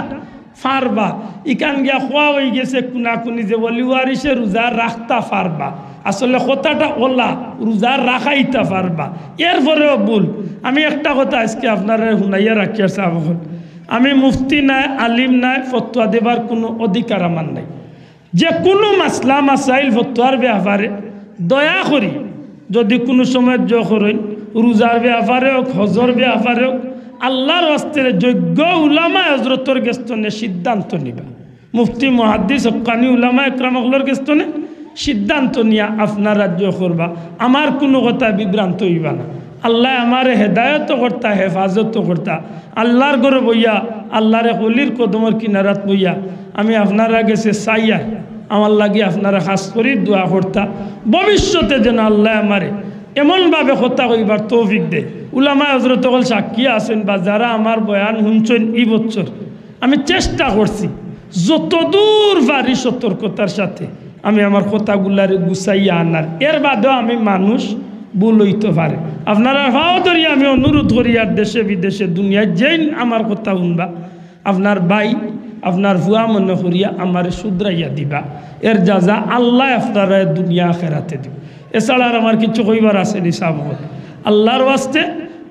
পারবা। ইখান গিয়া কওয়া অইগেছে কুনাকুনি যে ওয়ালি ওয়ারিশে রোজা রাখতা পারবা। আসলে কথাটা অলা, রোজা রাখাইতা পারবা। এরপরেও ভুল। আমি একটা কথা আইজকে আপনারারে হুনাইয়া রাখিয়ার সাব অকল, আমি মুফতি নায়, আলিম নায়, ফতোয়া দিবার কুনু অধিকার আমার নাই। যে কুনু মাসলা মাসাইল ফতোয়ার ব্যাপারে দয়া করি যুদি কুনু সময় জো করইন, রোজার ব্যাপারে অউক, হজর ব্যাপারে অউক, আল্লার ওয়াস্তে যোগ্য উলামা হজরতর গেছ তনে সিদ্ধান্ত নিবা। মুফতি, মুহাদ্দিস, হক্কানি উলামা একরাম অকলর গেছ তনে সিদ্ধান্ত নিয়া আপনারা জো করবা। আমার কুনু কথায় বিভ্রান্ত অইবা না। আল্লায় আমারে হেদায়তও করতা, হেফাজতও করতা। আল্লার ঘরো বইয়া, আল্লার এক ওলির কদমর কিনারাত বইয়া আমি আপনারার গেছে চাইয়ার, আমার লাগি আপনারা খাছ করি দোয়া করতা। ভবিষ্যতে যেন আল্লায় আমারে এমনভাবে কথা কইবার তৌফিক দেয়। উলামায়ে হজরত অকল সাক্ষী আছইন বা যারা আমার বয়ান হুনছইন ই বছর, আমি চেষ্টা করছি যতদূর পারি সতর্কতার সাথে আমি আমার কথাগুলারে গুছাইয়া আনার। এর বাদেও আমি মানুষ, ভুল অইতো পারে। আপনারার পাও ধরি আমি অনুরোধ করিয়ার দেশে বিদেশে দুনিয়াত যেইন আমার কথা হুনবা, আপনার ভাই, আপনার ফুয়া মনে করিয়া আমারে শুধরাইয়া দিবা। এর যাজা আল্লায় আপনারারে দুনিয়া আখেরাতে দিবা। এছাড়া আর আমার কিচ্ছু কইবার আছে নি সাব অকল। আল্লার ওয়াস্তে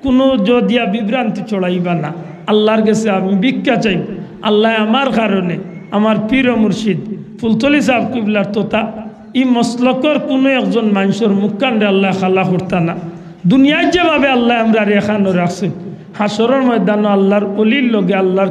কুনু জো দিয়া বিভ্রান্তি ছড়াইবা না। আল্লার গেছে আমি ভিক্ষা চাই, আল্লায় আমার কারণে আমার পীর ও মুর্শিদ ফুলতলি সাব কিবলার তথা ই মসলকর কুনু একজন মানষর মুখখানরে আল্লায় কালা করতা না। দুনিয়াত যেভাবে আল্লায় আমরারে এখানো রাখছইন, হাশরর ময়দানো আল্লার ওলির লগে আল্লার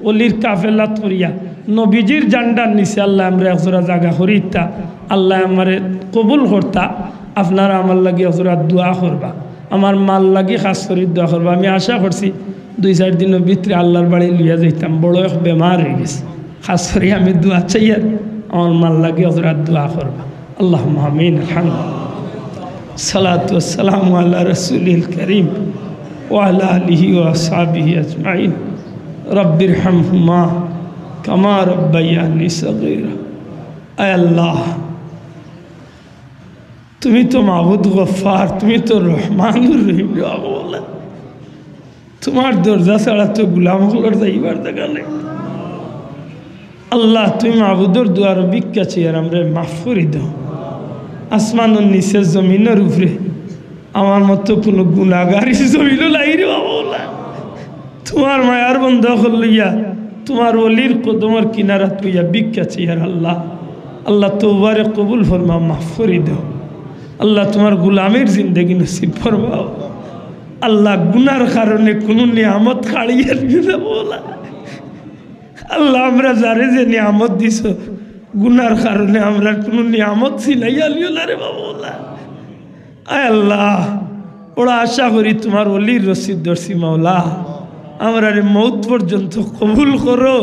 ওলির কাফেলাত করিয়া নবীজির জান্ডার নিচে আল্লায় আমরারে একজোড়া জাগা করিতা। আল্লায় আমারে কবুল করতা। আপনারা আমার লাগি একজোড়া দোয়া করবা, আমার মার লাগি খাছ করি দোয়া করবা। আমি আশা করছি দুই চাইর দিনর ভিতরে আল্লার বাড়ি লইয়া যাইতাম, বড় এক বেমার অইগেছে। খাছ করি আমি দোয়া চাইয়ার, আমার মার লাগি একজোড়া দোয়া করবা। আল্লাহুম্মা আমিন। আলহামদুলিল্লাহ। সালাতু ওয়াসসালামু আলা রাসূলিল করিম ওয়া আলা আলিহি ওয়া আসহাবিহি আজমাইন। রব্বির হামহুমা কামা রব্বায়ানি সগীরা। আয় আল্লাহ, তুমি তো মাবুদ গফফার, তুমি তো রহমানুর রহিম রে বাবা। তুমার দরজা ছাড়া তো গুলাম অকলর যাইবার জাগা নাই। আল্লাহ, তুমি মাবুদর দুয়ারো ভিক্ষা চাইয়ার, আমরারে মাফ করি দেও। আসমানর নিচে, জমিনর উপরে আমার মতো কুনু গুনাগার ই জমিনো নাই রে বাবা। তুমার মায়ার বন্দা অকল লইয়া, তুমার ওলির কদমর কিনারাত বইয়া ভিক্ষা চাইয়ার আল্লাহ। আল্লাহ, তওবারে কবুল ফরমাও, মাফ করি দেও। আল্লাহ, তুমার গুলামির জিন্দেগি নসিব ফরমাও। আল্লাহ, গুনার কারণে কুনু নিয়ামত হারাইয়া নিও না বাবা। আল্লাহ, আমরা যারে যে নিয়ামত দিছো, গুনার কারণে আমরার কুনু নিয়ামত ছিনাইয়া নিও না রে বাবা। আয় আল্লাহ, বড় আশা করি তুমার ওলির রশিদ ধরছি মাওলা, আমরারে মউত পর্যন্ত কবুল করো।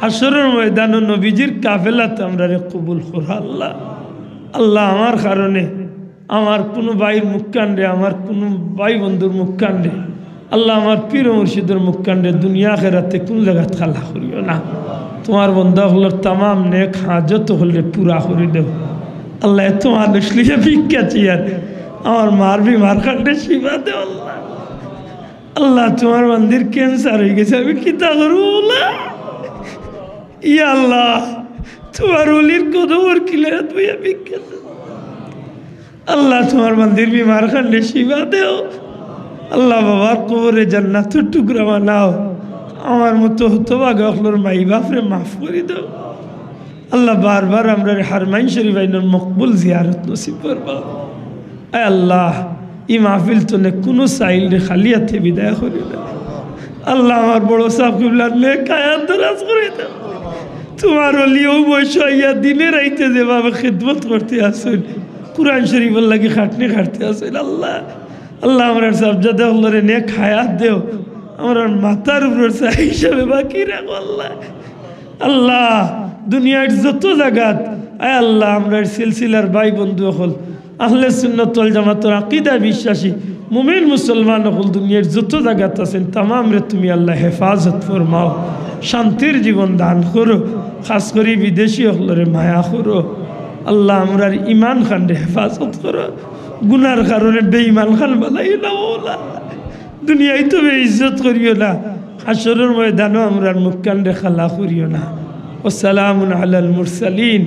হাশরর ময়দানো নবীজির কাফেলাত আমরারে কবুল করো আল্লাহ। আল্লাহ, আমার কারণে, আমার কুনু ভাইর মুখখানরে, আমার কুনু ভাই বন্ধুর মুখখানরে, আল্লাহ, আমার পীর মুর্শিদর মুখখানরে দুনিয়া আখেরাতে কুনু জাগাত কালা করিও না। তুমার বন্দা অকলর তামাম নেক হাজত অকলরে পুরা করি দেও। আল্লাহ, এত মানুষ লইয়া ভিক্ষা চাইয়ার, আমার মার বিমার খানরে শিফা দেও আল্লাহ। আল্লাহ, তুমার বান্দির cancer অইগেছে, আমি কিতা করমু আল্লাহ? ইয়া আল্লাহ, তুমার ওলির কদমর কিনারাত বইয়া ভিক্ষা চাই। আল্লাহ, তুমার বান্দির বিমার খানরে শিফা দেও। আল্লাহ, বাবার কবররে জান্নাতর টুকরা বানাও। আমার মতো হতভাগা অকলর মাই বাফরে মাফ করি দেও। আল্লাহ, বারবার আমরারে হারমাইন শরীফ আইনর মকবুল জিয়ারত নসিব করবা। আয় আল্লাহ, ই মাহফিল তনে কুনু সাইলরে খালি আতে বিদায় করিও না। আল্লাহ, আমার বড় সাব কিবলার নেক হায়াত দরাজ করি দেও। তুমার ওলি অউ বয়স আইয়া দিনে রাইতে যেভাবে খিদমত করতে আছইন, কুরআন শরীফর লাগি খাটনি খাটতে আছইন, আল্লাহ, আল্লাহ, আমরার সাবজাদা অকলরে নেক হায়াত দেও, আমরার মাথার উপরর ছায়া হিসাবে বাকি রাখো আল্লাহ। আল্লাহ, দুনিয়ার যত জাগাত, আয় আল্লাহ, আমরার সিলসিলার ভাই বন্ধু অকল, আহলে সুন্নাত ওয়াল জামাতর আকিদা বিশ্বাসী মুমিন মুসলমান অকল দুনিয়ার যত জাগাত আছইন, তামামরে তুমি আল্লাহ হেফাজত ফরমাও, শান্তির জীবন দান করো, খাস করি বিদেশি অকলরে মায়া করো। আল্লাহ, আমরার ইমান খানরে হেফাজত করো, গুনার কারণে বেইমান খান বানাইও না মাওলা। দুনিয়াত তো বেইজ্জত করিও না, হাশরর ময়দানো আমরার মুখখানরে কালা করিও না। ওয়াসালামুন আলাল মুরসালিন,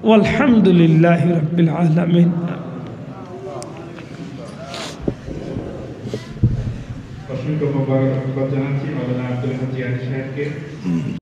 ওয়ালহামদুলিল্লাহি রাব্বিল আলামিন। অসংখ্য মোবারকবাদ জানাচ্ছি মাওলানা আব্দুল হাজি আলী সাহেবকে।